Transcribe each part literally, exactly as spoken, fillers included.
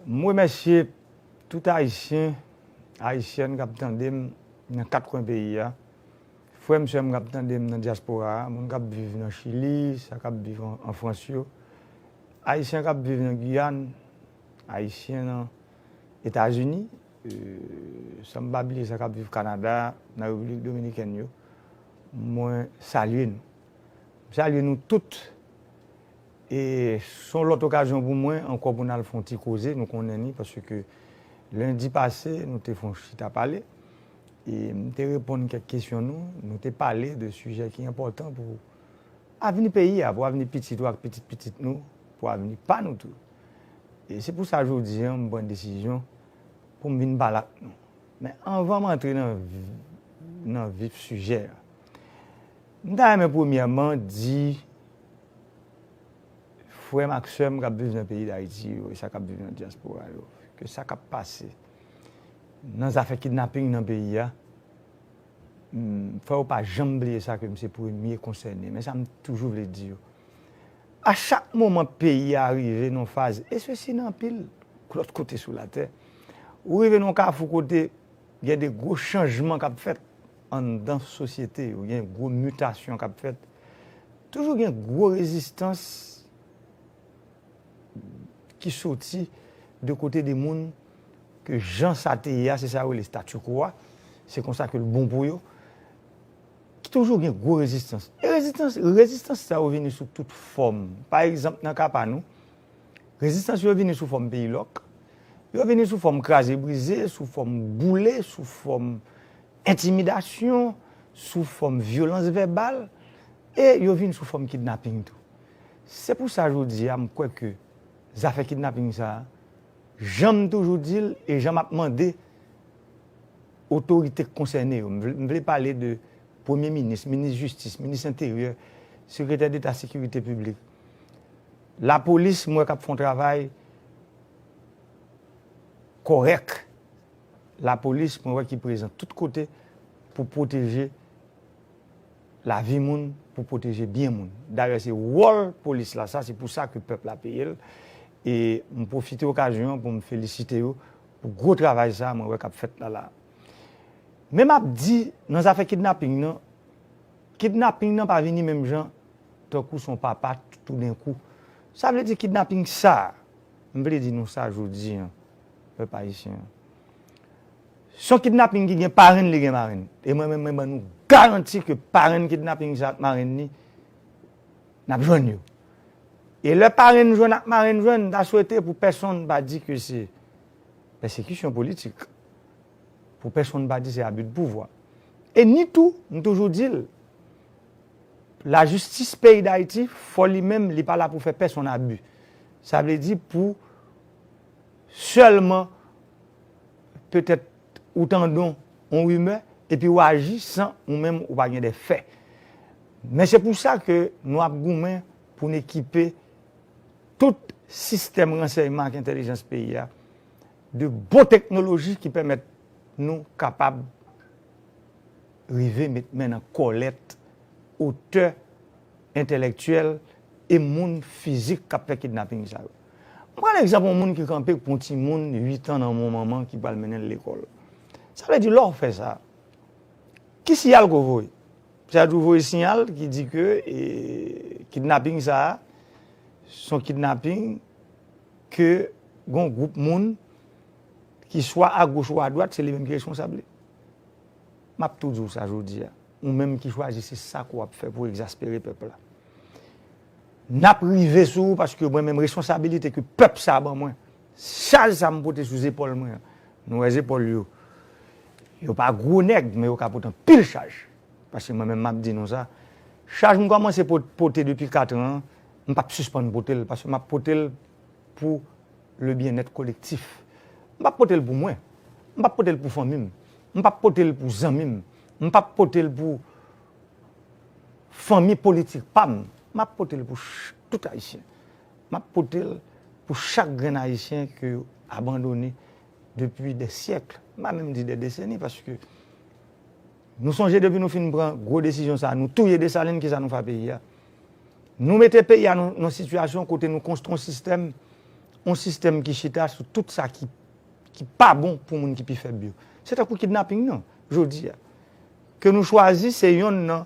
M remèsye tout Ayisyen, Ayisyèn k ap tande m nan kat kwen peyi a. Frè m, sè m k ap tande m nan dyaspora a, moun k ap viv nan Chili, sa k ap viv an, an Frans yo, Ayisyen k ap viv nan Giyàn, Ayisyen nan Etazini, e, san m pa bliye sa k ap viv Kanada, nan Repiblik Dominikèn yo, mwen salye nou. M salye nou tout. E se yon lòt okazyon pou mwen ankò pou n al fè yon ti koze, nou konnen ni, paske lendi pase, nou te fè yon chita pale. E m te reponn kèk kesyon nou, nou te pale de sijè ki enpòtan pou avni peyi a, pou avni pitit ou ak pitit pitit nou, pou avni pa nou tou. E se pou sa jodi a, m pran desizyon pou m vin pale ak nou. Men anvan m antre nan, nan vif sijè a, m ta renmen premyèman di frè m ak sè m k ap viv nan peyi Dayiti yo e sa k ap viv nan dyaspora yo, ke sa k ap pase nan zafè kidnaping nan peyi a, m, fò yo pa janm bliye sa ke m se premye konsène. Men sa m toujou vle di yo. A chak moman peyi a rive nan faz, e sesi nan anpil lòt kote sou latè, ou rive nan kafou kote gen de gwo chanjman k ap fèt anndan sosyete yo, gen gwo mitasyon k ap fèt. Toujou gen gwo rezistans ki soti de kote de moun ke jan sa te ye a, se sa yo rele statu quo a, se konsa ke l bon pou yo, ki toujou gen gwo rezistans. E rezistans, rezistans sa yo vini sou tout fòm. Pa egzanp, nan ka pa nou, rezistans yo vini sou fòm peyi lòk, yo vini sou fòm kraze brize, sou fòm boule, sou fòm entimidasyon, sou fòm vyolans vèbal, e yo vin sou fòm kidnaping tou. Se pou sa jodi a, m kwè ke zafè kidnaping sa a, jan m toujou di l e jan m ap mande otorite k konsène yo, m vle, m vle pale de premye minis, minis jistis, minis enteryè, sekretè deta sekirite piblik. Lapolis, m wè k ap fè yon travay kòrèk. Lapolis, mwen wè ki prezan tout kote pou pwoteje lavi moun, pou pwoteje byen moun. Dayè, se wòl polis la, sa, se pou sa ke pèp la peye l. E m pwofite okazyon an pou m felisite yo pou gwo travay sa a mwen wè k ap fèt la la. Men m ap di, nan zafè kidnaping nan, kidnaping nan pa vini menm jan tankou se yon papa toudenkou. Sa vle di kidnaping sa a, m vle di nou sa jodi a, pèp ayisyen an. Se yon kidnaping ki gen parenn, li gen marenn. E mwen menm, mwen ban nou garanti ke parenn kidnaping sa ak marenn li, n ap jwenn yo. E lè parenn jwenn ak marenn jwenn, m ta swete pou pèsonn pa di ke se pèsekisyon politik. Pou pèsonn pa di se abi de pouvwa. E ni tou, m toujou di l, lajistis peyi Dayiti, fò li menm, li pa la pou fè pèsonn abi. Sa vle di pou sèlman petèt ou tande yon rimè, epi w aji san ou menm ou pa gen de fè. Men se pou sa ke nou ap goumen pou n ekipe tout sistèm ransèyman ak entèlijans peyi a de bon teknoloji ki pèmèt nou kapab rive met men nan kòlèt otè entèlektyèl e moun fizik k ap fè kidnaping sa yo. M pran egzanp yon moun ki kanpe pou yon timoun uit an nan men yon manman ki pral mennen l lekòl. Sa vle di lè w fè sa, ki siyal ke w voye? Sa vle di w voye siyal ki di ke, e, kidnaping sa a, se yon kidnaping ke gen yon gwoup moun ki swa agoch ou adwat, se li menm ki responsab li. M ap tou di w sa jodi a. Ou menm ki chwazi, se sa ke w ap fè pou egzaspere pèp la. N ap rive sou ou paske mwen menm responsabilite ke pèp sa a ban mwen, chaj sa a m pote sou zepòl mwen an. Nou wè zepòl yo. Yo pa gwo nèg, men yo ka pote anpil chaj. Paske mwen menm m ap di nou sa, chaj m kòmanse po-, pote depi kat an an, m p ap sispann pote l, paske m ap pote l pou le byennèt kolektif. M p ap pote l pou mwen. M p ap pote l pou fanmi m. M p ap pote l pou zanmi m. M p ap pote l pou fanmi politik pa m. M ap pote l pou ch-, tout Ayisyen. M ap pote l pou chak grenn Ayisyen ke yo abandone depi dè syèk. M pa menm di dè deseni, paske nou sonje depi nou fin pran gwo desizyon sa a, nou touye Desalin, kisa nou fè a peyi a? Nou mete peyi a nan, nan sitiyasyon kote nou konstwi yon sistèm yon sistèm ki chita sou tout sa ki, ki pa bon pou moun ki pi fèb yo. Se tankou kidnaping nan, jodi a. Ke nou chwazi, se yonn nan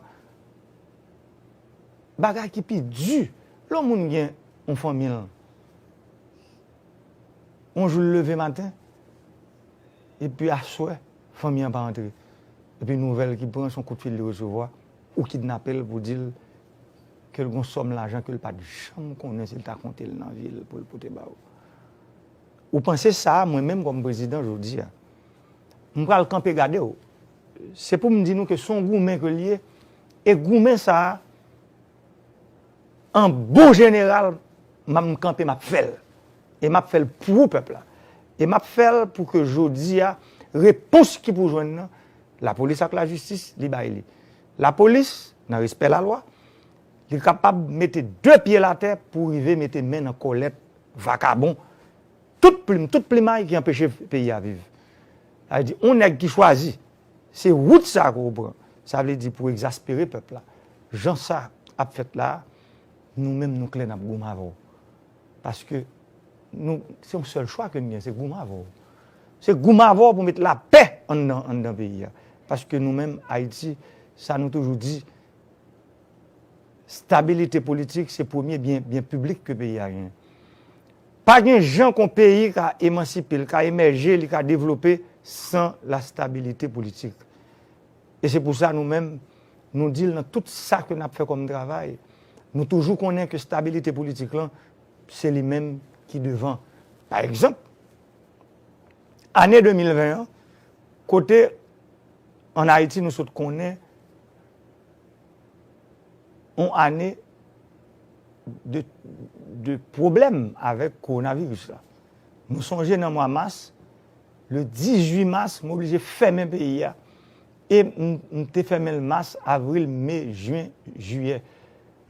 bagay ki pi di. Lè yon moun gen yon fanmi l, yon jou l leve maten, epi aswè, fanmi an pa antre. Epi nouvèl ki pran, se yon kout fil li resevwa, ou kidnape l pou di l ke l gon sòm lajan ke l pa t janm konnen si l ta konte l nan vi l pou l pote ba ou. Ou panse sa, mwen menm kòm prezidan jodi a, m pral kanpe gade w. Se pou m di nou ke se yon goumen ke l ye, e goumen sa a, an bon jeneral, m ap kanpe, m ap fè l. E m ap fè l pou pèp la. E m ap fè l pou ke jodi a, repons ki pou jwenn nan, lapolis ak lajistis, li bay li. Lapolis, nan respè lalwa, li kapab mete de pye l atè pou rive mete men nan kòlèt vakabon, tout plim, tout plimay ki anpeche peyi a viv. Sa vle di, yon nèg ki chwazi, se wout sa ke w pran. Sa vle di pou egzaspere pèp la. Jan sa ap fèt la, nou menm nou klè n ap goumen avè w. Paske nou, se yon sèl chwa ke n gen, se goumen avè w. Se goumen avè w pou met lapè anndan, anndan peyi a. Paske nou menm, Ayiti, sa nou toujou di, stabilite politik, se premye byen, byen piblik ke peyi a genyen. Pa gen jan kon peyi ka emansipe, li ka emèje, li ka devlope san la stabilite politik. E se pou sa nou menm, nou di l nan tout sa ke n ap fè kòm travay, nou toujou konnen ke stabilite politik lan, se li menm ki devan. Pa egzanp, ane de mil ven an, kote ann Ayiti nou sot konnen yon ane de, de pwoblèm avèk kowonaviris la. Nou sonje nan mwa mas, le dizuit mas, m oblije fèmen peyi a. E m, m te fèmen l mas, avril, me, jen, jiyè.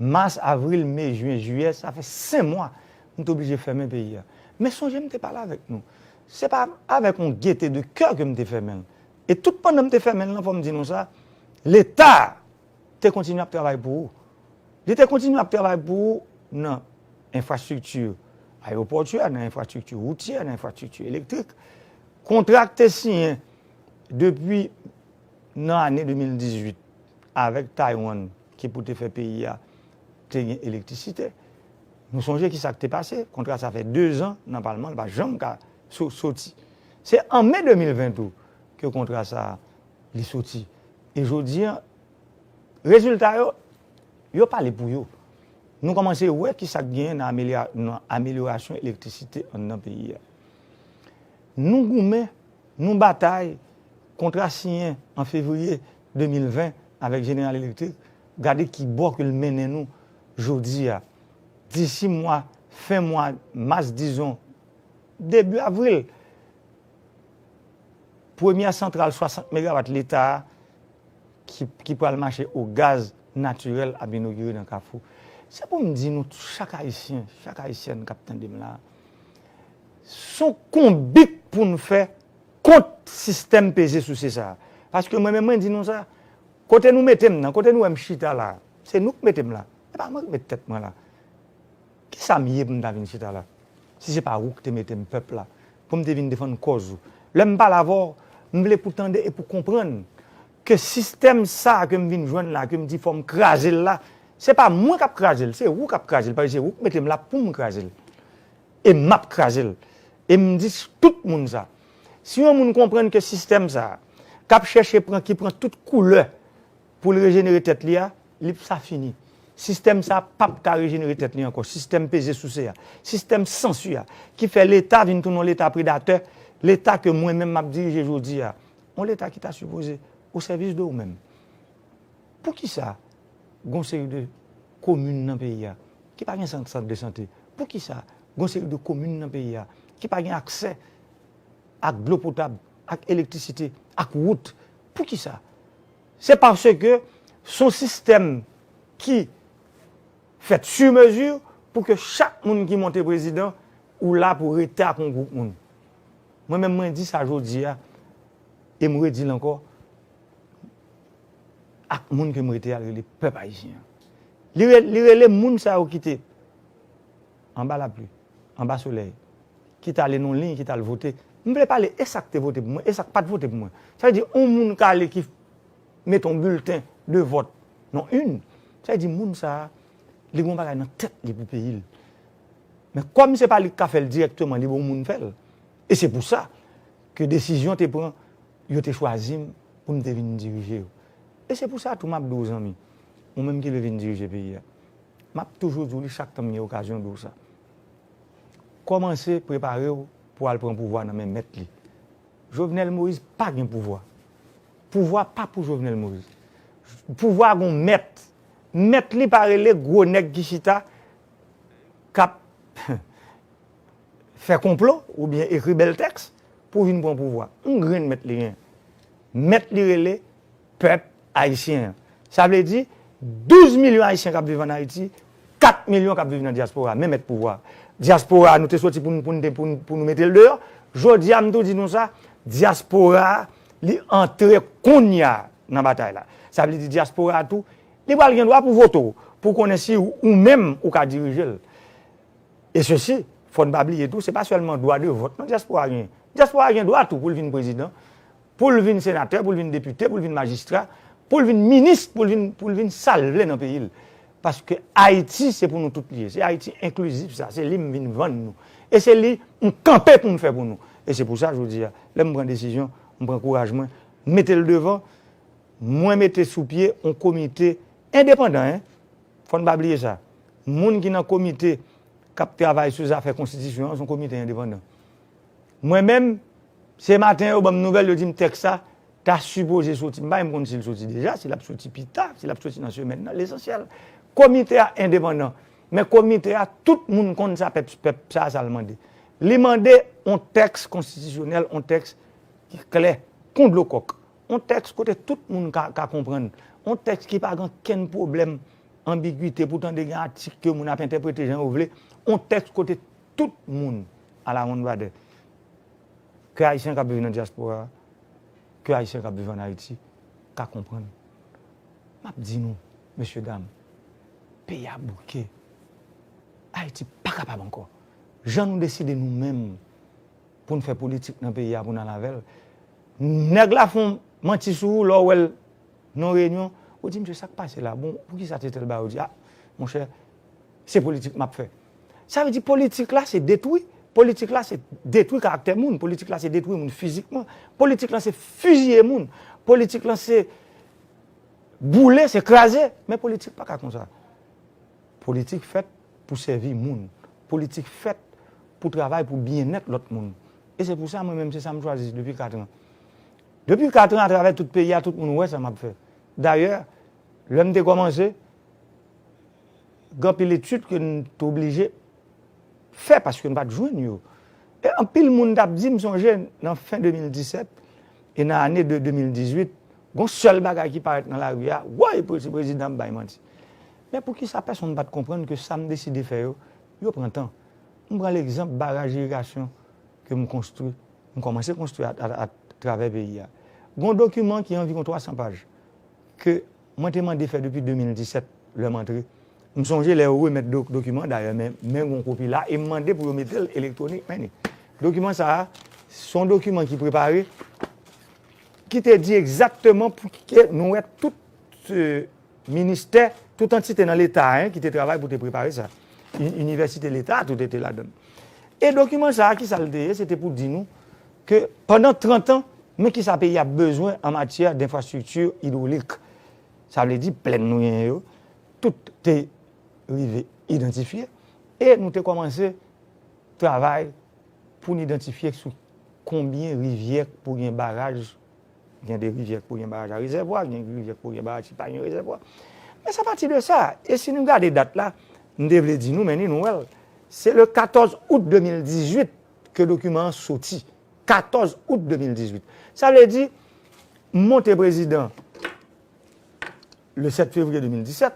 Mas, avril, me, jen, jiyè, sa fè senk mwa m te oblije fèmen peyi a. Men sonje m te pale avèk nou. Se pa avèk yon gete de kè ke m te fèmen l. E tout pandan m te fèmen l lan, fò m di nou sa, Leta te kontinye ap travay pou ou. Li te kontinye ap travay pou ou nan enfrastrikti ayewopòtyè, nan enfrastrikti woutyè, nan enfrastrikti elektrik. Kontra k te siyen depi nan ane de mil dizuit avèk Taiwan ki pou te fè peyi a te gen elektrisite. Nou sonje ki sa k te pase, kontra sa fè de zan nan palman, li pa janm ka so-, soti. Se an me de mil ven tou ke kontra sa li soti. E jodi a, rezilta yo, yo pale pou yo. Nou kòmanse wè ki sa k genyen nan amelya-, nan amelyorasyon elektrisite anndan peyi a. Nou goumen, nou batay, kontra siyen an fevriye de mil ven avèk General Electric, gade ki bò ke l mennen nou jodi a. Disi mwa, fen mwa mas, dizon, debi avril, premyè santral swasant megawat Leta a ki, ki pral mache o gaz natirèl ap inogire nan Kafou. Se pou m di nou, chak Ayisyen, chak Ayisyèn k ap tande m la, se yon konbit pou n fè kont sistèm peze souse sa a. Paske mwen menm, mwen di nou sa, kote nou mete m nan, kote nou wè m chita la, se nou k mete m la. E pa mwen k met tèt mwen la. Kisa m ye pou m ta vin chita la? Si se pa ou ki te mete m, pèp la, pou m te vin defann kòz ou. Lè m pale avè w, m vle pou w tande e pou w konprann ke sistèm sa a ke m vin jwenn la, ke m di fò m kraze l la, se pa mwen k ap kraze l, se ou k ap kraze l, paske se ou k mete m la pou m kraze l. E m ap kraze l. E m di tout moun sa. Si yon moun konprann ke sistèm sa a, k ap chèche pran, ki pran tout koulè pou l rejenere tèt li a, li sa fini. Sistèm sa a p ap ka rejenere tèt li ankò. Sistèm peze souse a, sistèm sansi a, ki fè Leta vin tounen yon Leta predatè, Leta ke mwen menm m ap dirije jodi a. Yon Leta ki ta sipoze o sèvis de ou menm. Poukisa gon seri de komin nan peyi a ki pa gen sant, sant de sante? Poukisa gon seri de komin nan peyi a ki pa gen aksè ak dlo potab, ak elektrisite, ak wout? Poukisa? Se paske se yon sistèm ki fèt sur mesure pou ke chak moun ki monte prezidan, ou la pou rete ak yon gwoup moun. Mwen menm, mwen di sa jodi a, e m redi l ankò, ak moun ke m rete a, l rele pèp ayisyen an. Li re-, li rele moun sa yo ki te anba lapli, anba solèy, ki t ale nan liy, ki t al vote. M vle pale e sa k te vote pou mwen, e sa k pa t vote pou mwen. Sa vle di, yon moun k ale ki mete yon bilten de vòt nan urn, sa vle di moun sa a, li gen yon bagay nan tèt li pou peyi l. Men kòm se pa li k ka fè l dirèkteman, li ba yon moun fè l. E se pou sa ke desizyon te pran, yo te chwazi m pou m te vin dirije yo. E se pou sa tou m ap di w, zanmi, ou menm ki vle vin dirije peyi a, m ap toujou di w li chak tan m gen okazyon di w sa. Kòmanse prepare w pou al pran pouvwa nan men mèt li. Jovenel Moïse pa gen pouvwa. Pouvwa pa pou Jovenel Moïse. Pouvwa gon mèt. Mèt li pa rele gwo nèg ki chita k ap fè konplo oubyen ekri bèl tèks pou vin pran pouvwa. Yon grenn mèt li gen. Mèt li rele pèp ayisyen an. Sa vle di, douz milyon ayisyen k ap viv ann Ayiti, kat milyon k ap viv nan dyaspora, men mèt pouvwa. Dyaspora, nou te soti pou n, pou n, pou n, pou nou mete l deyò. Jodi a, m tou di nou sa, dyaspora, li antre kounye a nan batay la. Sa vle di dyaspora tou, li pral gen dwa pou vote w, pou konnen si ou, ou menm ou ka dirije l. E sesi, fò n pa bliye tou, se pa sèlman dwa de vòt non dyaspora gen. Dyaspora gen dwa tou pou l vin prezidan, pou l vin senatè, pou l vin depite, pou l vin majistra, pou l vin minis, pou l vin, pou l vin sa l vle nan peyi l. Paske Ayiti, se pou nou tout li ye. Se Ayiti enklizif sa, se li m vin vann nou. E se li m kanpe pou m fè pou nou. E se pou sa, jodi a, lè m pran desizyon, m pran kouraj mwen, m mete l devan, mwen mete sou pye yon komite endepandan, en. Fò n pa bliye sa. Moun ki nan komite k ap travay sou zafè konstitisyon an, se yon komite endepandan. Mwen menm, se maten yo ban m nouvèl, yo di m tèks sa ta sipoze soti. M pa menm konn si l soti deja, si l ap soti pita, si l ap soti nan semèn nan, lesansyèl. Komite a endepandan. Men komite a, tout moun konn sa pèp, pèp sa, sa l mande. Li mande yon tèks konstitisyonèl, yon tèks ki klè, kon dlo kòk. Yon tèks kote tout moun ka, ka konprann. Yon tèks ki pa gen kenn pwoblèm, anbigite, pou tande gen atik ke moun ap entèprete jan yo vle. Yon tèks kote tout moun, a la ronn vadè, ke Ayisyen k ap viv nan dyaspora, ke Ayisyen k ap viv ann Ayiti, ka konprann. M ap di nou, mesye dam, peyi a bouke. Ayiti pa kapab ankò. Jan nou deside nou menm, pou n fè politik nan peyi a, pou n al avè l. Nèg la fè yon manti sou ou, lè w wè l nan yon reyinyon, ou di, "Mesye, sa k pase la? Bon, poukisa se tèl bagay?" Ou di, "A, monchè, se politik m ap fè." Sa vle di politik la, se detwi. Politik la, se detwi karaktè moun. Politik la, se detwi moun fizikman. Politik la, se fiziye moun. Politik la, se boule, se kraze. Men politik pa ka konsa. Politik fèt pou sèvi moun. Politik fèt pou travay pou byennèt lòt moun. E se pou sa, mwen menm, se sa m chwazi depi kat an. Depi kat an, atravè tout peyi a, tout moun wè sa m ap fè. Dayè, lè m te kòmanse, gen anpil etid ke n te oblije fè paske n pa t jwenn yo. E anpil moun t ap di, m sonje nan fen de mil disèt e nan ane de de mil dizuit, gon sèl bagay ki parèt nan lari a, woy, pre-, se prezidan ap bay manti. Men poukisa pèsonn pa t konprann ke sa m deside fè yo, yo pran tan? M pran legzanp baraj irigasyon ke m konstwi, m kòmanse konstwi a, a, atravè peyi a. Gon dokiman ki anviwon twa san paj ke mwen te mande fè depi de mil disèt, lè m antre. M sonje lè yo remèt do-, dokiman, dayè, men, men gon kopi la, e m mande pou yo mete l elektwonik, men ni. Dokiman sa a, se yon dokiman ki prepare, ki te di egzakteman pou ke nou wè tout, euh, ministè, tout antite nan Leta, en, ki te travay pou te prepare sa. Inivèsite Leta, tout te ladan l. E dokiman sa a, ki sa l te ye? Se te pou di nou ke pandan trant an, men ki sa peyi a bezwen an matyè denfrastrikti idwolik. Sa vle di, plèn nou genyen yo, tout te rive idantifye. E nou te kòmanse travay pou n idantifye sou konbyen rivyè k pou gen baraj. Gen de rivyè k pou gen baraj a rezèvwa, gen rivyè k pou gen baraj ki pa gen rezèvwa. Men sa pati de sa. E si nou gade dat la, m te vle di nou, men ni nou wè l. Se le katòz out de mil dizuit ke dokiman an soti. Katòz out de mil dizuit. Sa vle di, m monte prezidan le sèt fevriye de mil disèt,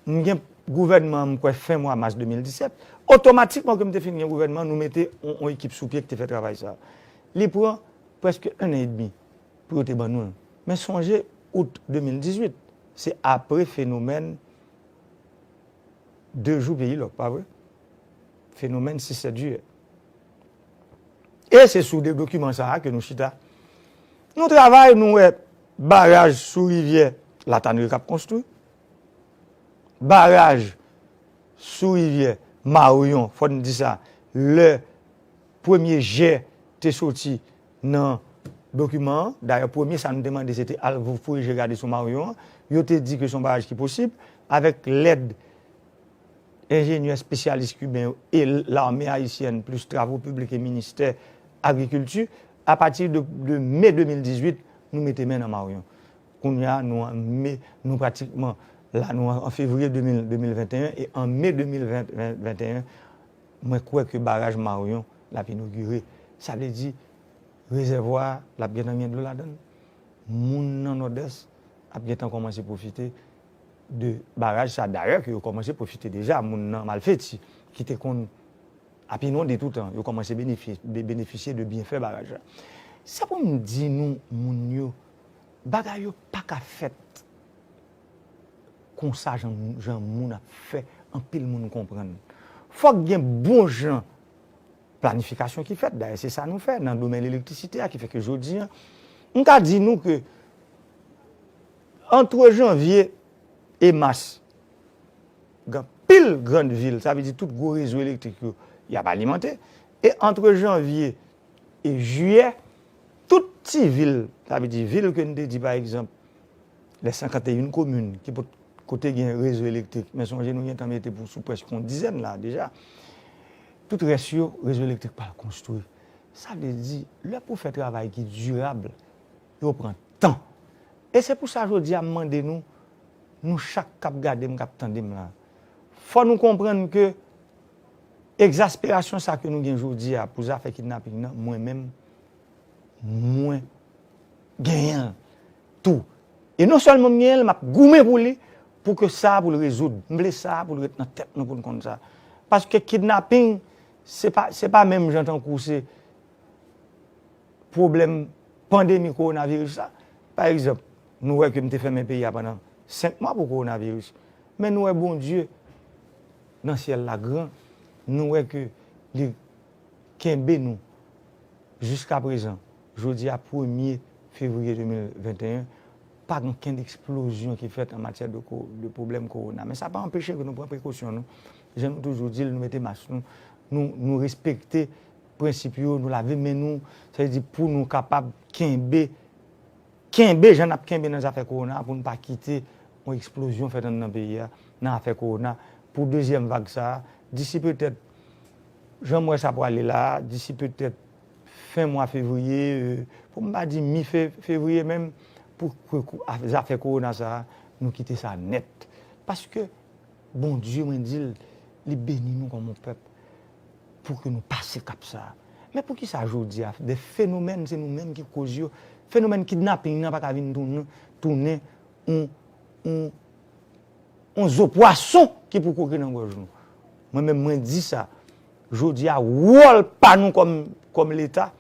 m gen gouvènman an, m kwè, fen mwa mas de mil disèt. Otomatikman ke m te fin gen gouvènman, nou mete yon, yon ekip sou pye ki te fè travay sa a. Li pran prèske en an edmi pou yo te ban nou l. Men sonje, out de mil dizuit, se apre fenomèn de jou peyi lòk, pa vre? Fenomèn sis sèt jiyè. E se sou de dokiman sa a ke nou chita. Nou travay, nou wè baraj sou rivyè Latanri k ap konstwi, baraj sou rivyè Maryon, fò n di sa, lè premye jè te soti nan dokiman an. Dayè, premye sa nou te mande, se te al voye je gade sou Maryon an. Yo te di ke se yon baraj ki posib, avèk lèd enjenyè espesyalis kiben yo e lame ayisyèn, plis travo piblik e ministè agrikilti, apati de, de me de mil dizuit, nou mete men nan Maryon. Kounye a, nou an me, nou pratikman, la, nou an, an fevriye de mil, de mil venteyen, e an me de mil ven, ven, venteyen, mwen kwè ke baraj Maryon l ap inogire. Sa vle di, rezèvwa a, l ap gentan gen dlo ladan l. Moun nan Nòdès ap gentan kòmanse pwofite de baraj sa. Dayè, ke yo kòmanse pwofite deja, moun nan Malfeti, ki te konn ap inonde toutan, yo kòmanse benefisye, be-, benefisye de byenfè baraj la. Se pou m di nou, moun yo, bagay yo pa ka fèt konsa, jan, jan moun ap fè anpil moun konprann. Fòk gen bon jan planifikasyon ki fèt. Dayè, se sa nou fè nan domèn elektrisite a, ki fè ke jodi a, m ka di nou ke antre janvye e mas, gen anpil grann vil, sa vle di tout gwo rezo elektrik yo, y ap alimante. E antre janvye e jiyè, tout ti vil, sa vle di vil ke n te di, pa egzanp, les senkanteyonn komin ki pot, kote gen rezo elektrik, men sonje nou gentan mete pou sou prèske yon dizèn la deja. Tout rès yo, rezo elektrik pral konstwi. Sa vle di, lè pou fè travay ki dirab, yo pran tan. E se pou sa jodi a m mande nou, nou chak k ap gade m, k ap tande m la, fò nou konprann ke egzasperasyon sa ke nou gen jodi a pou zafè kidnaping nan, mwen menm, mwen genyen l tou. E non sèlman m genyen l, m ap goumen pou li, pou ke sa a pou l rezoud. M vle sa a pou l ret nan tèt nou pou n konn sa. Paske kidnaping, se pa, se pa menm jan tankou se pwoblèm pandemi kowonaviris la. Pa egzanp, nou wè ke m te fèmen peyi a pandan senk mwa pou kowonaviris. Men nou wè Bondye nan syèl la gran, nou wè ke li kenbe nou jiska prezan. Jodi a premye fevriye de mil venteyen, pa gen okenn eksplozyon ki fèt an matyè de ko-, de pwoblèm kowona. Men sa pa anpeche ke nou pran prekosyon nou. Jan nou toujou di l, nou mete mas nou, nou, nou respekte prensip yo, nou lave men nou, sa vle di pou nou kapab kenbe, kenbe jan n ap kenbe nan zafè kowona a, pou n pa kite yon eksplozyon fèt anndan peyi a nan afè kowona pou dezyèm vag sa a. Disi petèt, jan m wè sa pwale la a, disi petèt fen mwa fevriye, e, pou m pa di mi fe-, fevriye menm, pou ke kou-, a-, zafè kowona sa a, nou kite sa nèt. Paske Bondye, mwen di l, li beni nou kòm yon pèp pou ke nou pase kap sa a. Men poukisa jodi a, de fenomèn, se nou menm ki koz yo, fenomèn kidnaping nan pa ka vin tounen, tounen yon, yon, yon zo pwason ki pou kwoke nan gòj nou? Mwen menm, mwen di sa. Jodi a, wòl pa nou kòm, kòm Leta,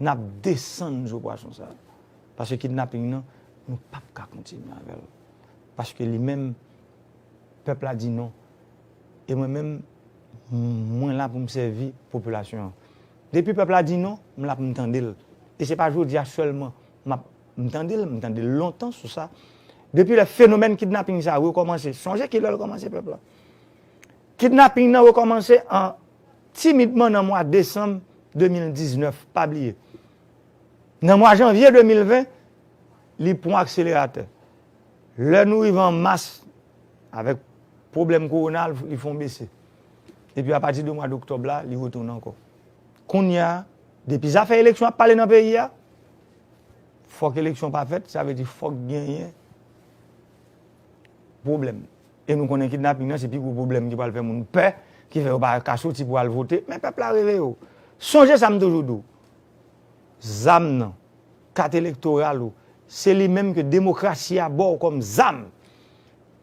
n ap desann zo pwason sa a. Paske kidnaping nan, nou p ap ka kontinye avè l. Paske li menm, pèp la di non. E mwen menm, mwen la pou m sèvi popilasyon an. Depi pèp la di non, m la pou m tande l. E se pa jodi a sèlman m ap, m tande l, m tande l lontan sou sa. Depi lè fenomèn kidnaping sa a rekòmanse, sonje ki lè l kòmanse, pèp la. Kidnaping nan rekòmanse an timidman nan mwa desanm de mil diznèf, pa bliye. Nan mwa janvye de mil ven, li pran akseleratè. Lè nou rive an mas, avèk pwoblèm kowona, li fè yon bese. Epi apati de mwa doktòb la, li retounen ankò. Kounye a, depi zafè eleksyon ap pale nan peyi a, fòk eleksyon pa fèt, sa vle di fòk genyen pwoblèm. E nou konnen kidnaping nan se pi gwo pwoblèm ki pral fè moun pè, ki fè yo pa ka soti pou al vote. Men pèp la reveye w. Sonje sa m toujou di w. Zam nan, kat elektoral ou, se li menm ke demokrasi a ba w kòm zam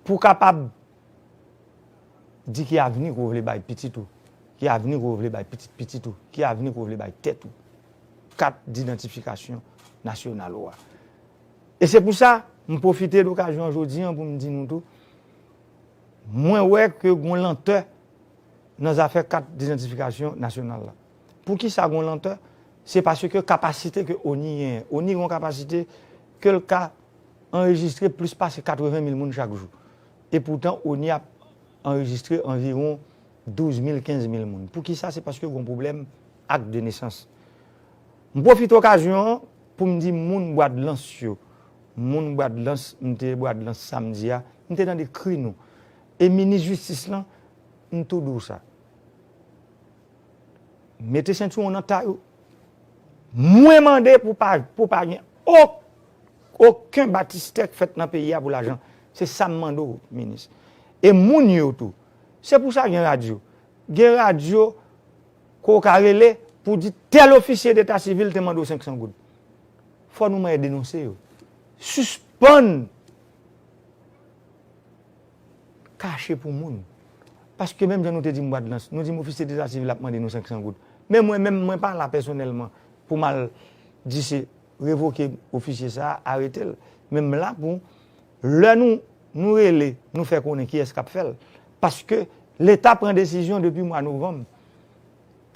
pou w kapab di ki avni ke w vle bay pitit ou, ki avni ke w vle bay pitit pitit ou, ki avni ke w vle bay tèt ou. Kat didantifikasyon nasyonal ou a. E se pou sa, m pwofite de okazyon an jodi an pou m di nou tou, mwen wè ke gon lantè nan zafè kat didantifikasyon nasyonal la. Poukisa gon lantè? Se paske kapasite ke ONI genyen. ONI gen yon kapasite ke l ka anrejistre plis pase katreven mil moun chak jou. E poutan, ONI ap anrejistre anviwon douz mil, kenz mil moun. Poukisa? Se paske gen yon pwoblèm ak de nesans. M pwofite okazyon an pou m di moun Bwadlans yo, moun Bwadlans, m te Bwadlans samdi a, m te tande kri nou. E minis jistis lan, m tou di w sa. Mete sentiwon nan tay ou. Mwen mande pou pa, pou pa gen o-, okenn batistè k fèt nan peyi a pou lajan. Se sa m mande w, minis. E moun yo tou. Se pou sa gen radyo. Gen radyo ke w ka rele pou di tèl ofisye deta sivil te mande w senk san goud. Fò nou manyen denonse yo. Sispann kache pou moun. Paske menm jan nou te di m Bwadlans, nou di m ofisye deta sivil ap mande nou senk san goud. Men mwen menm, mwen pa la pèsonèlman pou m al di se revoke ofisye sa a, arete l. Men m la pou lè nou, nou rele, nou fè konnen kiyès k ap fè l. Paske Leta pran desizyon depi mwa novanm,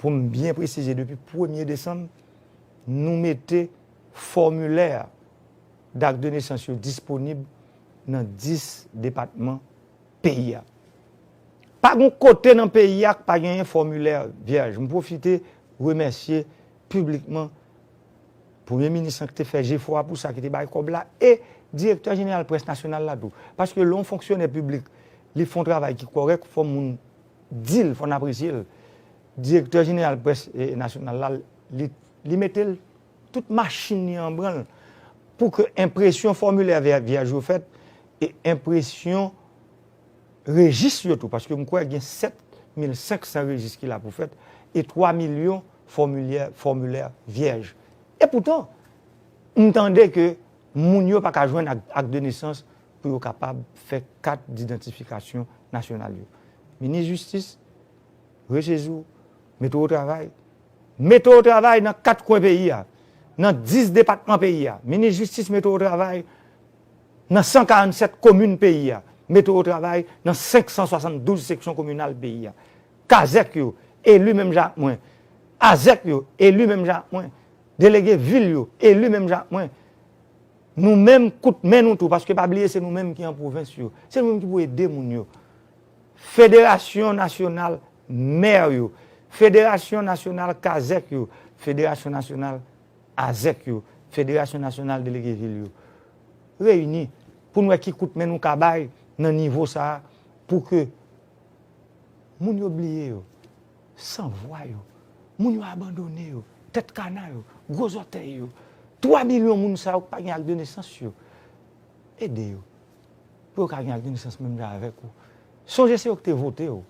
pou m byen presize, depi premye desanm, nou mete fòmilè dak de nesans yo disponib nan dis depatman peyi a. Pa gen kote nan peyi a k pa genyen fòmilè vyèj. M pwofite remèsye piblikman Premye minis lan ki te fè jefò a pou sa, ki te bay kòb la, e direktè jeneral près nasyonal la tou. Paske lè yon fonksyonè piblik, li fè yon travay ki kòrèk, fò moun di l, fò n apresye l. Direktè jeneral près, e, nasyonal la, li, li mete l, tout machin li an branl pou ke enpresyon fòmilè vyè-, vyèj yo fèt e enpresyon rejis yo tou, paske m kwè gen sèt mil senk san rejis ki la pou fèt e twa milyon fòmilè, fòmilè vyèj. E poutan, m tande ke moun yo pa ka jwenn ak, ak de nesans pou yo kapab fè kat didantifikasyon nasyonal yo. Minis jistis, resezi w, mete w o travay. Mete w o travay nan kat kwen peyi a, nan dis depatman peyi a. Minis jistis mete w o travay nan san karannsèt komin peyi a. Mete w o travay nan senk san swasanndouz seksyon kominal peyi a. Kazèk yo, eli menm jan ak mwen. Azèk yo, eli menm jan ak mwen. Delege vil yo, eli menm jan ak mwen. Nou menm, kout men nou tou, paske pa bliye se nou menm ki an pwovens yo. Se nou menm ki pou ede moun yo. Federasyon Nasyonal Mè yo, Federasyon Nasyonal Kazèk yo, Federasyon Nasyonal Azèk yo, Federasyon Nasyonal Delege Vil yo, reyini pou n wè ki kout men nou ka bay nan nivo sa a pou ke moun yo bliye yo, sanvwa yo, moun yo abandone yo, tèt kana yo, gwo zòtèy yo, twa milyon moun sa yo k pa gen ak de nesans yo, ede yo pou yo ka gen ak de nesans menm jan avèk ou. Sonje se yo ki te vote w.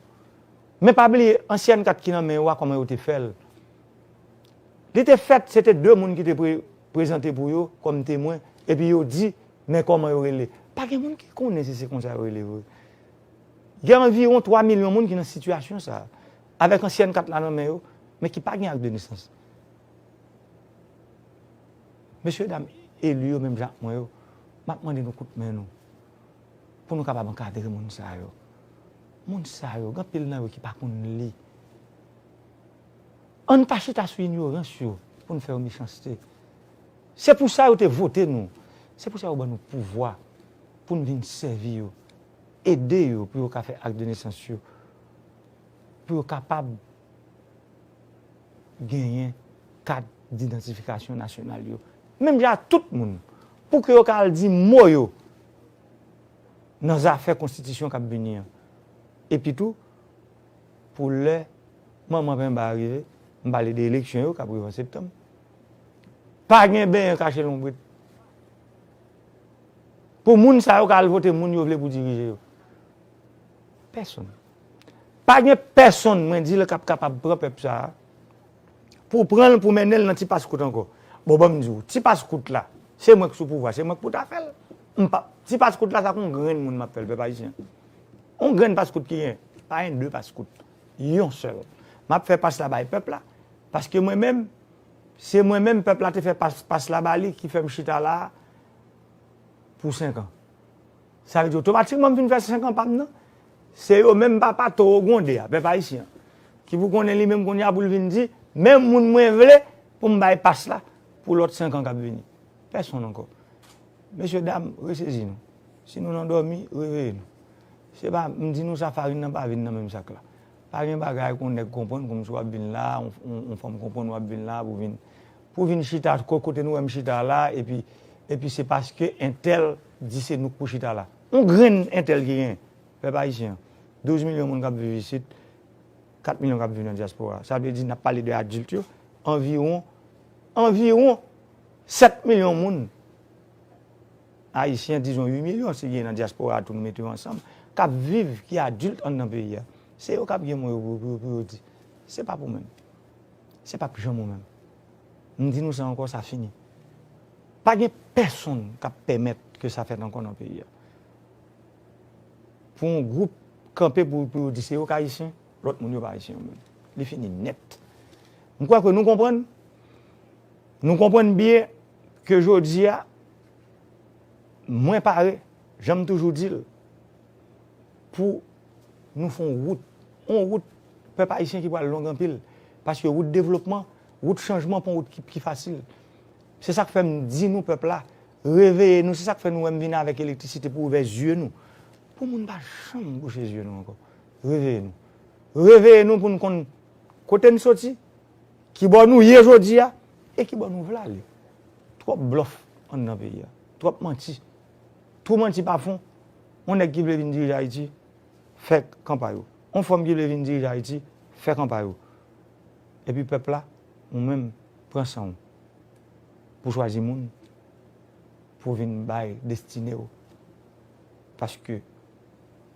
Men pa bliye, ansyen kat ki nan men yo a, kòman yo te fè l. Li te fèt, se te de moun ki te pre-, prezante pou yo kòm temwen, epi yo di, men kòman yo rele. Pa gen moun ki konnen si se konsa yo rele vre. Gen anviwon twa milyon moun ki nan sitiyasyon sa a, avèk ansyen kat la nan men yo, men ki pa gen ak de nesans. Mesye dam eli yo menm jan ak mwen yo, m ap mande nou kout men nou pou nou kapab ankadre moun sa yo. Moun sa yo, gen anpil nan yo ki pa konn li. Ann pa chita sou inyorans yo pou n fè yo mechanste. Se pou sa yo te vote nou. Se pou sa yo ban nou pouvwa pou n vin sèvi yo, ede yo pou yo ka fè ak de nesans yo, pou yo kapab genyen kat didantifikasyon nasyonal yo. Menm jan ak tout moun, pou ke yo ka al di mo yo nan zafè konstitisyon k ap vini an. Epi tou, pou lè manman penba a rive, m pale de eleksyon yo k ap rive an septanm, pa gen benyen kache lonbrit. Pou moun sa yo ka al vote moun yo vle pou dirije yo. Pèsonn. Pa gen pèsonn, mwen di l, k ap kapab pran pèp sa a, pou pran l, pou mennen l nan ti paskout ankò. Bon, ban m di w, ti paskout la, se mwen k sou pouvwa, se mwen k pou ta fè l. M pa, ti paskout la, sa k yon grenn moun m ap fè l, pèp ayisyen. Yon grenn paskout ki gen, pa gen de paskout. Yon sèl. M ap fè pas la bay pèp la, paske mwen menm, se mwen menm pèp la te fè pas, pas la ba li ki fè m chita la a pou senk an. Sa vle di otomatikman m fin fè senk an pa m nan. Se yo menm papa towo gwonde a, pèp ayisyen an, ki pou konnen li menm kounye a pou l vin di, men moun mwen vle, pou m bay pas la pou lòt senk an k ap vini. Pèsonn ankò. Mesye dam, resezi nou. Si nou nan dòmi, reveye nou. Se pa, m di nou sa, farin nan pa vin nan menm sak la. Pa gen bagay kon nèg konprann kòmsi w ap vin la, on, on, on fanm konprann w ap vin la pou vin, pou vin chita ko-, kote nou wè m chita la, epi, epi se paske entèl di se nou k pou chita la. On grenn entèl ki gen, pèp ayisyen an. Douz milyon moun k ap viv isit, kat milyon k ap viv nan dyaspora. Sa vle di, n ap pale de adilt yo, anviwon, anviwon sèt milyon moun ayisyen, dizon uit milyon, si gen nan dyaspora a tou, nou mete yo ansanm, k ap viv, ki adilt anndan peyi a. Se yo k ap gen mo yo pou, pou, pou yo di. Se p ap ou menm. Se p ap janm ou menm. M di nou sa ankò, sa fini. Pa gen pèsonn k ap pèmèt ke sa fèt ankò nan peyi a. Pou yon gwoup kanpe pou, pou yo di se yo k ayisyen, lòt moun yo pa ayisyen yo menm. Li fini nèt. M kwè ke nou konprann, nou konprann byen ke jodi a, mwen pare, jan m toujou di l, pou nou fè yon wout, yon wout pèp ayisyen ki pral long anpil, paske wout devlopman, wout chanjman pa yon wout ki, ki fasil. Se sa k fè m di nou pèp la, reveye nou, se sa k fè nou wè m vin avèk elektrisite pou ouvè zye nou. Pou moun pa janm bouche zye nou ankò. Reveye nou. Reveye nou pou n konn kote n soti, kibò nou ye jodi a, e kibò nou vle ale. Twòp blòf anndan peyi a. Twòp manti. Twòp manti pa fon. On nèg ki vle vin dirije Ayiti, fè kanpay ou. On fanm ki vle vin dirije Ayiti, fè kanpay ou. Epi pèp la, ou menm, pran san w pou chwazi moun pou vin bay destine w. Paske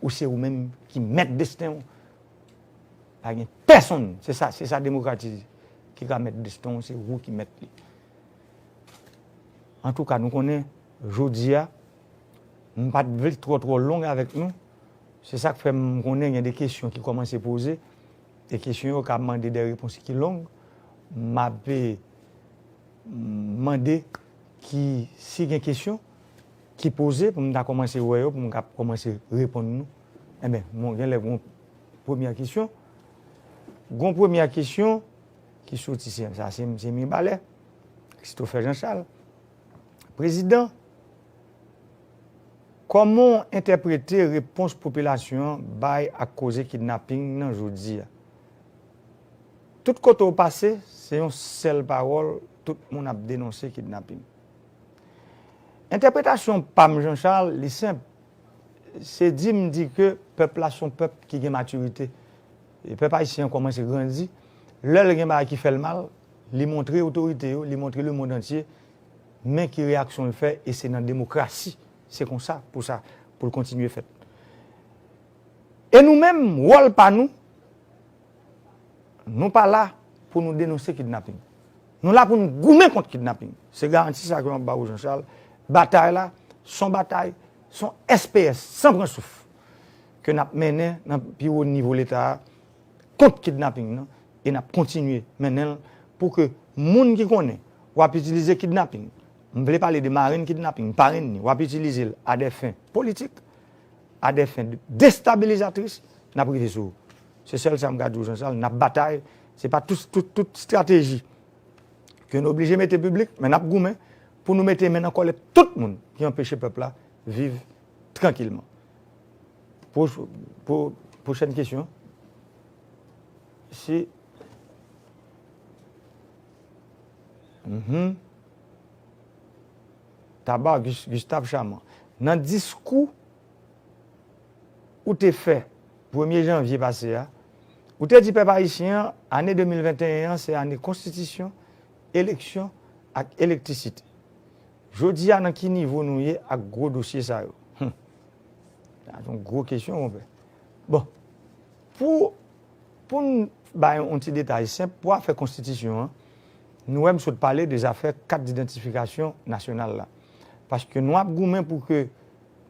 ou se ou menm ki mèt desten w. Pa gen pèsonn, se sa, se sa demokrasi ki ka mèt desten w, se ou ki mèt li. Antouka, nou konnen, jodi a, m pa t vle twò, twò long avèk nou. Se sa k fè m konnen gen de kesyon ki kòmanse poze, e kesyon yo ka mande de repons ki long. M ape mande ki, si gen kesyon ki poze, pou m ta kòmanse wè yo, pou m ka kòmanse reponn nou. Enben, bon, gen lè gon premyè kesyon. Gon premyè kesyon ki soti, se, sa, se, se Mibalè, Christopher Jean Charles. Prezidan, kòman w entèprete repons popilasyon an bay ak koze kidnaping nan jodi a? Tout kote w pase, se yon sèl pawòl, tout moun ap denonse kidnaping. Entèpretasyon pa m, Jean Charles, li senp. Se di m di ke pèp la se yon pèp ki gen matirite. E pèp ayisyen an kòmanse grandi. Lè l gen bagay ki fè l mal, li montre otorite yo, li montre lemonn antye, men ki reyaksyon l fè, e se nan demokrasi. Se konsa, pou sa, pou l kontinye fèt. E nou menm, wòl pa nou, nou pa la pou nou denonse kidnaping. Nou la pou nou goumen kont kidnaping. Se garanti sa ke m ap ba ou, Jean Charles. Batay la, se yon batay, se yon S P S, san pran souf, ke n ap mennen nan pi wo nivo Leta a kont kidnaping nan, e n ap kontinye mennen l pou ke moun ki konnen w ap itilize kidnaping, m vle pale de marenn kidnaping, parenn ni, w ap itilize l a des fins politiques, a des fins de destabilisatrices, n ap rive sou ou. Se sèl sa m ka di w, Jean Charles, n ap batay. Se pa tout, tout, tout estrateji ke nou oblije mete piblik, men n ap goumen pou nou mete men nan kòlèt tout moun ki anpeche pèp la viv trankilman. Pwo-, pwo-, pwochèn kesyon. Se, mhm. Taba, Gus-, Gustave Chaman. Nan diskou ou te fè premye janvye pase a, ou te di pèp ayisyen an, ane de mil venteyen an, se ane konstitisyon, eleksyon ak elektrisite. Jodi a, nan ki nivo nou ye ak gwo dosye sa yo? Hum. Sa se yon gwo kesyon, monpè. Bon, pou, pou n bay yon ti detay senp, pou afè konstitisyon an, nou wè m sot pale de zafè kat didantifikasyon nasyonal la. Paske nou ap goumen pou ke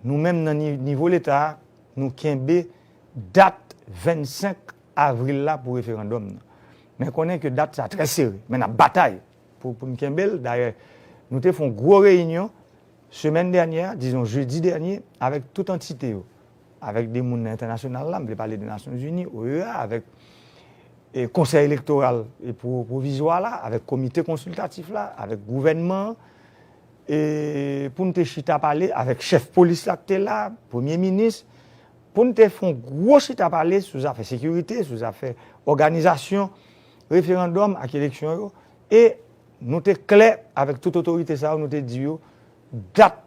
nou menm nan ni-, nivo Leta a, nou kenbe dat vennsenk avril la pou referandòm nan. Men konnen ke dat sa trè sere, men n ap batay pou, pou n kenbe l. Dayè, nou te fè yon gwo reyinyon semèn dènyè, dizon jedi dènyè, avèk tout antite yo, avèk de moun nan entènasyonal la, m vle pale de Nasyonzini, O E A, avèk e, konsèy elektoral e pwo- pwovizwa la, avèk komite konsiltatif la, avèk gouvènman an, e pou n te chita pale avèk chèf polis la ki te la, premye minis, pou n te fè yon gwo chita pale sou zafè sekirite, sou zafè òganizasyon referandòm ak eleksyon yo. E nou te klè avèk tout otorite sa yo, nou te di yo, dat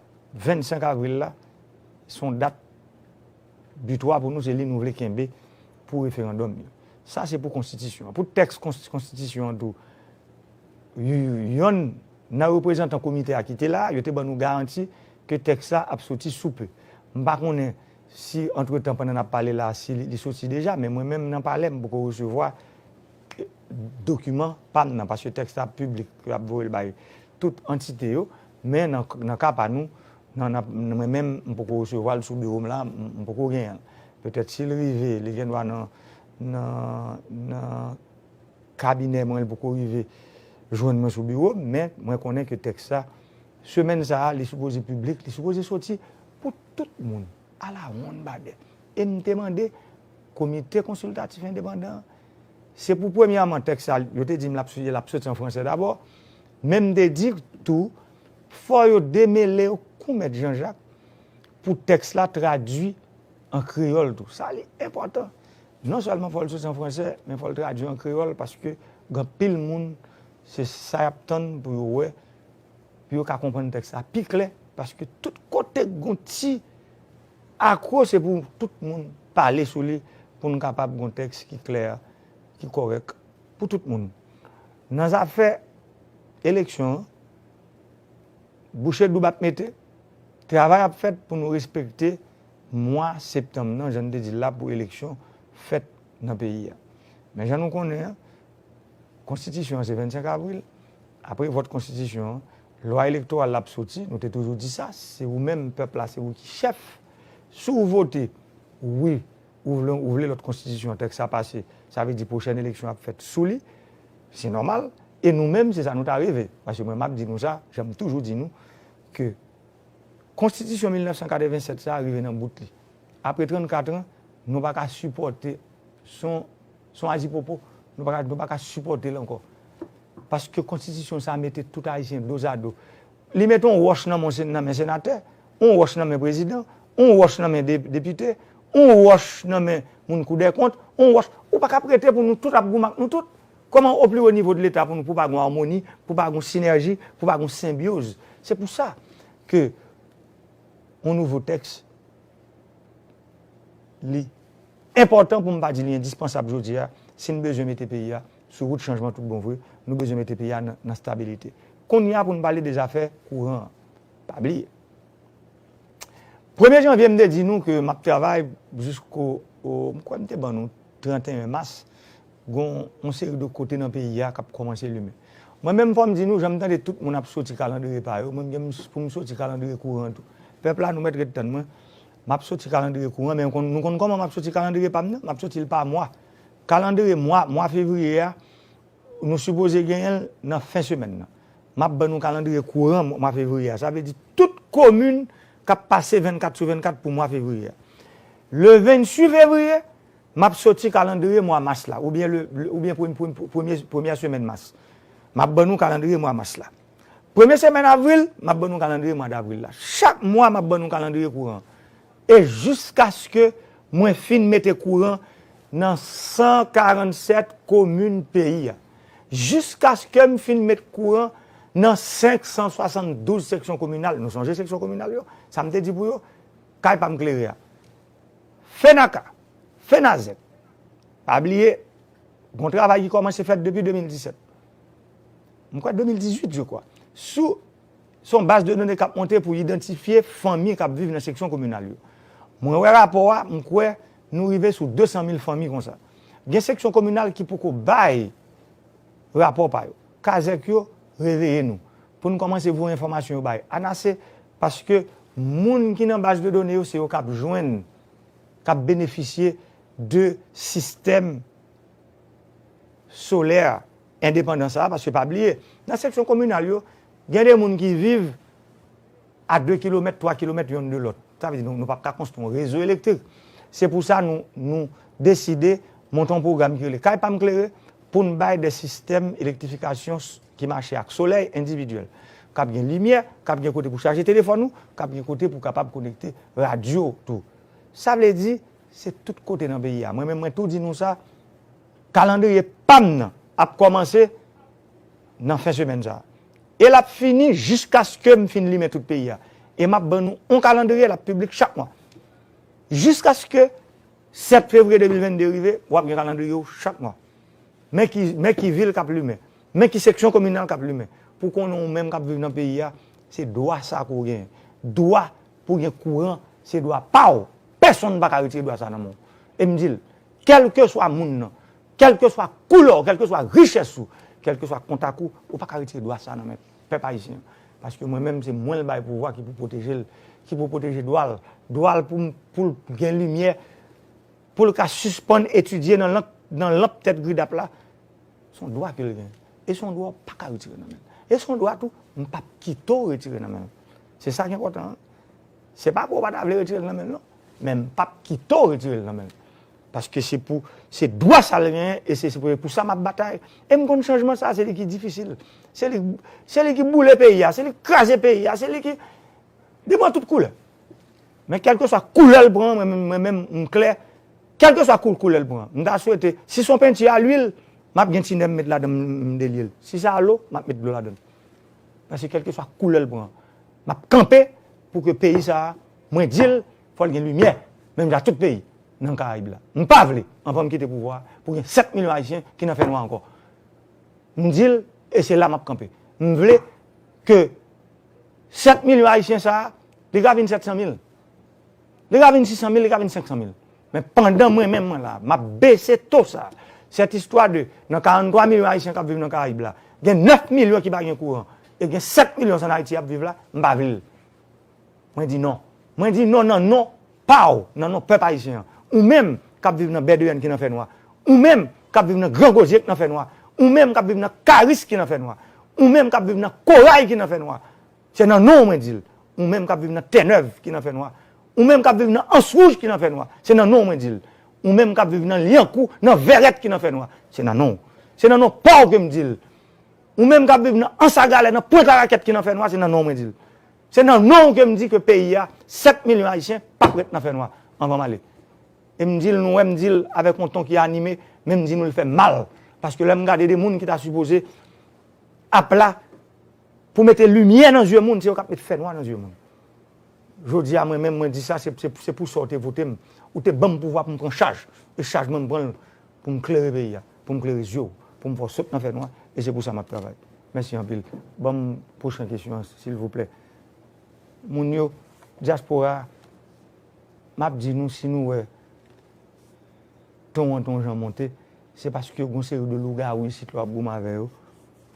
vennsenk avril la, se yon dat bitwa pou nou, se li nou vle kenbe pou referandòm yo. Sa se pou konstitisyon an. Pou tèks konsti- konstitisyon an tou, y- yonn nan reprezantan komite a ki te la, yo te ban nou garanti ke tèks la ap soti sou pe. M pa konnen si antretan, pandan n ap pale la, si li, li soti deja, men mwen menm nan palè m poko resevwa dokiman pa m nan, paske tèks la piblik, yo ap voye l bay tout antite yo, men nan, nan ka pa nou, nan, nan, mwen menm, m poko resevwa l sou biwo m la, m, m poko genyen l. Petèt si l rive, li gen dwa nan, nan, nan kabinè mwen, li poko rive jwenn mwen sou biwo m, men mwen konnen ke tèks la, semèn sa a, li sipoze piblik, li sipoze soti pou tout moun, alawonnbadè. E m te mande komite konsiltatif endepandan an, se pou premyèman tèks sa, yo te di m l ap soti an fransè dabò, men m te di tou, fò yo demele yo kou mèt Janjak pou tèks la tradui an kreyòl tou. Sa li enpòtan. Non sèlman fò l soti an fransè, men fò l tradui an kreyòl, paske gen anpil moun, se sa y ap tann pou yo wè, pou yo ka konprann tèks la pi klè, paske tout kote k gon ti akwo, se pou tout moun pale sou li, pou n kapab gon tèks ki klè, ki kòrèk pou tout moun. Nan zafè eleksyon an, bouche doub ap mete, travay ap fèt pou nou respekte mwa septanm nan, jan n te di l la, pou eleksyon fèt nan peyi a. Men jan nou konnen an, konstitisyon an se vennsenk avril, apre vòt konstitisyon an, lwa elektoral la ap soti, nou te toujou di sa, se ou menm pèp la, se ou ki chèf. Si w vote wi, ou vle, ou vle lòt konstitisyon, tèks sa pase, sa vle di pwochèn eleksyon ap fèt sou li, se nòmal, e nou menm, se sa nou ta reve, paske mwen m ap di nou sa, jan m toujou di nou, ke konstitisyon mil nèf san katrevennsèt sa a rive nan bout li. Apre trannkat an, nou pa ka sipòte, se yon, se yon azipopo, nou pa ka, nou pa ka sipòte l ankò. Paske konstitisyon sa a mete tout Ayisyen dozado. Li mete yon wòch nan men, nan men senatè, yon wòch nan men prezidan, yon wòch nan men de- depite, yon wòch nan men moun Kou dè kont, yon wòch. Ou pa ka prete pou nou tout ap goumen ak nou tout. Kòman o pli wo nivo de Leta pou nou, pou pa gon amoni, pou pa gon sinèji, pou pa gon senbyoz? Se pou sa ke yon nouvo tèks, li enpòtan, pou m pa di li endispansab jodi a, si n bezwen mete peyi a sou wout chanjman tout bon vre, nou bezwen mete peyi a nan, nan stabilite. Kounye a, pou n pale de zafè kouran an, pa bliye. Premye janvye, m te di nou ke m ap travay jisko, o, m kwè m te ban nou trannteyen mas, gon yon seri de kote nan peyi a k ap kòmanse limen. Mwen menm, fò m di nou, jan m tande tout moun ap soti kalandriye pa yo, mwen menm pou m soti kalandriye kouran tou. Pèp la, nou mèt ret tann mwen, m ap soti kalandriye kouran, men nou konn, nou konn kòman m ap soti kalandriye pa m nan? M ap soti l pa mwa. Kalandriye mwa, mwa fevriye a, nou sipoze genyen l nan fen semèn nan. M ap ban nou kalandriye kouran mwa fevriye a. Sa vle di tout komin k ap pase vennkat sou vennkat pou mwa fevriye a. Le venntuit fevriye, m ap soti kalandriye mwa mas la, oubyen le, le- oubyen premye, premye, premye, premyè semèn mas. M ap ban nou kalandriye mwa mas la. Premye semèn avril, m ap ban nou kalandriye mwa davril la. Chak mwa, m ap ban nou kalandriye kouran. E jiskaske mwen fin mete kouran nan san karannsèt komin peyi a. Jiskaske m fin met kouran nan senk san swasanndouz seksyon kominal. Nou sonje seksyon kominal yo? Sa m te di pou yo? Kay pa m klere a. Fenaka, Fenazèt. Pa bliye, gon travay ki kòmanse fèt depi de mil disèt. M kwè de mil dizuit, je crois. Sou, se yon baz de done k ap monte pou idantifye fanmi k ap viv nan seksyon kominal yo. Mwen wè rapò a, m kwè nou rive sou de san mil fanmi konsa. Gen seksyon kominal ki poko bay rapò pa yo. Kazèk yo, reveye nou. Pou n kòmanse voye enfòmasyon yo bay ANASE, paske moun ki nan baz de done yo, se yo k ap jwenn, k ap benefisye de sistèm solè endepandan sa a, paske pa bliye, nan seksyon kominal yo, gen de moun ki viv a de kilomèt, twa kilomèt yonn de lòt. Sa vle di nou, nou p ap ka konstwi yon rezo elektrik. Se pou sa nou, nou deside monte yon pwogram ki rele Kay Pa M Klere, pou n bay de sistèm elektrifikasyon s- ki mache ak solèy endividyèl, k ap gen limyè, k ap gen kote pou chaje telefòn ou, k ap gen kote pou w kapab konekte radyo tou. Sa vle di, se tout kote nan peyi a. Mwen menm, mwen tou di nou sa, kalandriye pa m nan ap kòmanse nan fen semèn sa a. E l ap fini jiskaske m fin limen tout peyi a. E m ap ban nou yon kalandriye, l ap piblik chak mwa. Jiskaske sèt fevriye de mil vennde rive, w ap gen kalandriye w chak mwa. Men ki, men ki vil k ap limen. Men ki seksyon kominal k ap limen. Pou konnen ou menm k ap viv nan peyi a, se dwa sa a ke w genyen. Dwa pou w gen kouran, se dwa pa w. Pèsonn pa ka retire dwa sa a nan men w. E m di l, kèlkeswa moun nan, kèlkeswa koulè w, kèlkeswa richès ou, kèlkeswa kontak ou, ou pa ka retire dwa sa a nan men pèp ayisyen an. Paske mwen menm, se mwen l bay pouvwa ki pou pwoteje l, ki pou pwoteje dwa l, dwa l pou, pou l gen limyè, pou l ka sispann etidye nan lanp, nan lanp tèt gridap la. Se yon dwa ke l gen. E se yon dwa w pa ka retire nan men l. E se yon dwa tou, m p ap kite w retire nan men l. Se sa ki enpòtan an. Se pa ke w pa ta vle retire l nan men l non. Men m p ap kite w retire l nan men l. Paske se pou, se dwa sa l genyen e se, se pou, pou sa m ap batay. E m konn chanjman sa, se li ki difisil. Se li, se li ki boule peyi a, se li ki kraze peyi a, se li ki, li pran tout koulè. Men kèlkeswa koulè l pran, mwen, mwen, mwen menm, m klè. Kèlkeswa kou-, koulè l pran, m ta swete, si se yon penti a lwil, m ap gen tinè m met ladan m, m delye l. Si se a lo, m ap met dlo ladan l. Paske kèlkeswa koulè l pran, m ap kanpe pou ke peyi sa a, mwen di l, fò l gen limyè, menm jan tout peyi nan Karayib la. M pa vle, anvan m kite pouvwa a, pou gen sèt milyon Ayisyen ki nan fènwa ankò. M di l, e se la m ap kanpe. M vle ke sèt milyon Ayisyen sa a, li ka vin sèt san mil. Li ka vin sis san mil, li ka vin senk san mil. Men pandan mwen menm mwen la, m ap bese to sa a. Sèt istwa de, nan karant twa milyon Ayisyen k ap viv nan Karayib la, gen nèf milyon ki pa gen kouran, e gen sèt milyon s ann Ayiti ap viv la, m pa vle l. Mwen di non. Mwen di non nan non pa w, nan non pèp ayisyen an. Ou menm k ap viv nan Bèdeyèn ki nan fènwa. Ou menm k ap viv nan Gran Gozye ki nan fènwa. Ou menm k ap viv nan Karis ki nan fènwa. Ou menm k ap viv nan Koray ki nan fènwa. Se nan non w mwen di l. Ou menm k ap viv nan Tènèv ki nan fènwa. Ou menm k ap viv nan Ans Wouj ki nan fènwa. Se nan non w mwen di l. Ou menm k ap viv nan Lyankou, nan Vèrèt ki nan fènwa. Se nan non w. Se nan non pa w ke m di l. Ou menm k ap viv nan Anse à Galets, nan Pwent Larakèt ki nan fènwa, se nan non w mwen di l. Se nan non w ke m di ke peyi a, sèt milyon Ayisyen p ap ret nan fènwa anvan m ale. E m di l, nou wè, m di l avèk yon ton ki anime, men m di nou l fè m mal. Paske lè m gade de moun ki ta sipoze ap la pou mete limyè nan zye moun, se yo k ap met fènwa nan zye moun. Jodi a, mwen menm, mwen di sa, se, se, se pou sa w te vote m. Ou te ban m pouvwa pou m pran chaj. E chaj mwen, m pran l pou m klere peyi a, pou m klere zye w, pou m fè w sot nan fènwa. E se pou sa m ap travay. Mèsi anpil. Ban m pwochen kesyon an, silvouplè. Moun yo, dyaspora a, m ap di nou, si nou wè ton an, ton jan monte, se paske gon seri de lougawou isit la w ap goumen avè yo.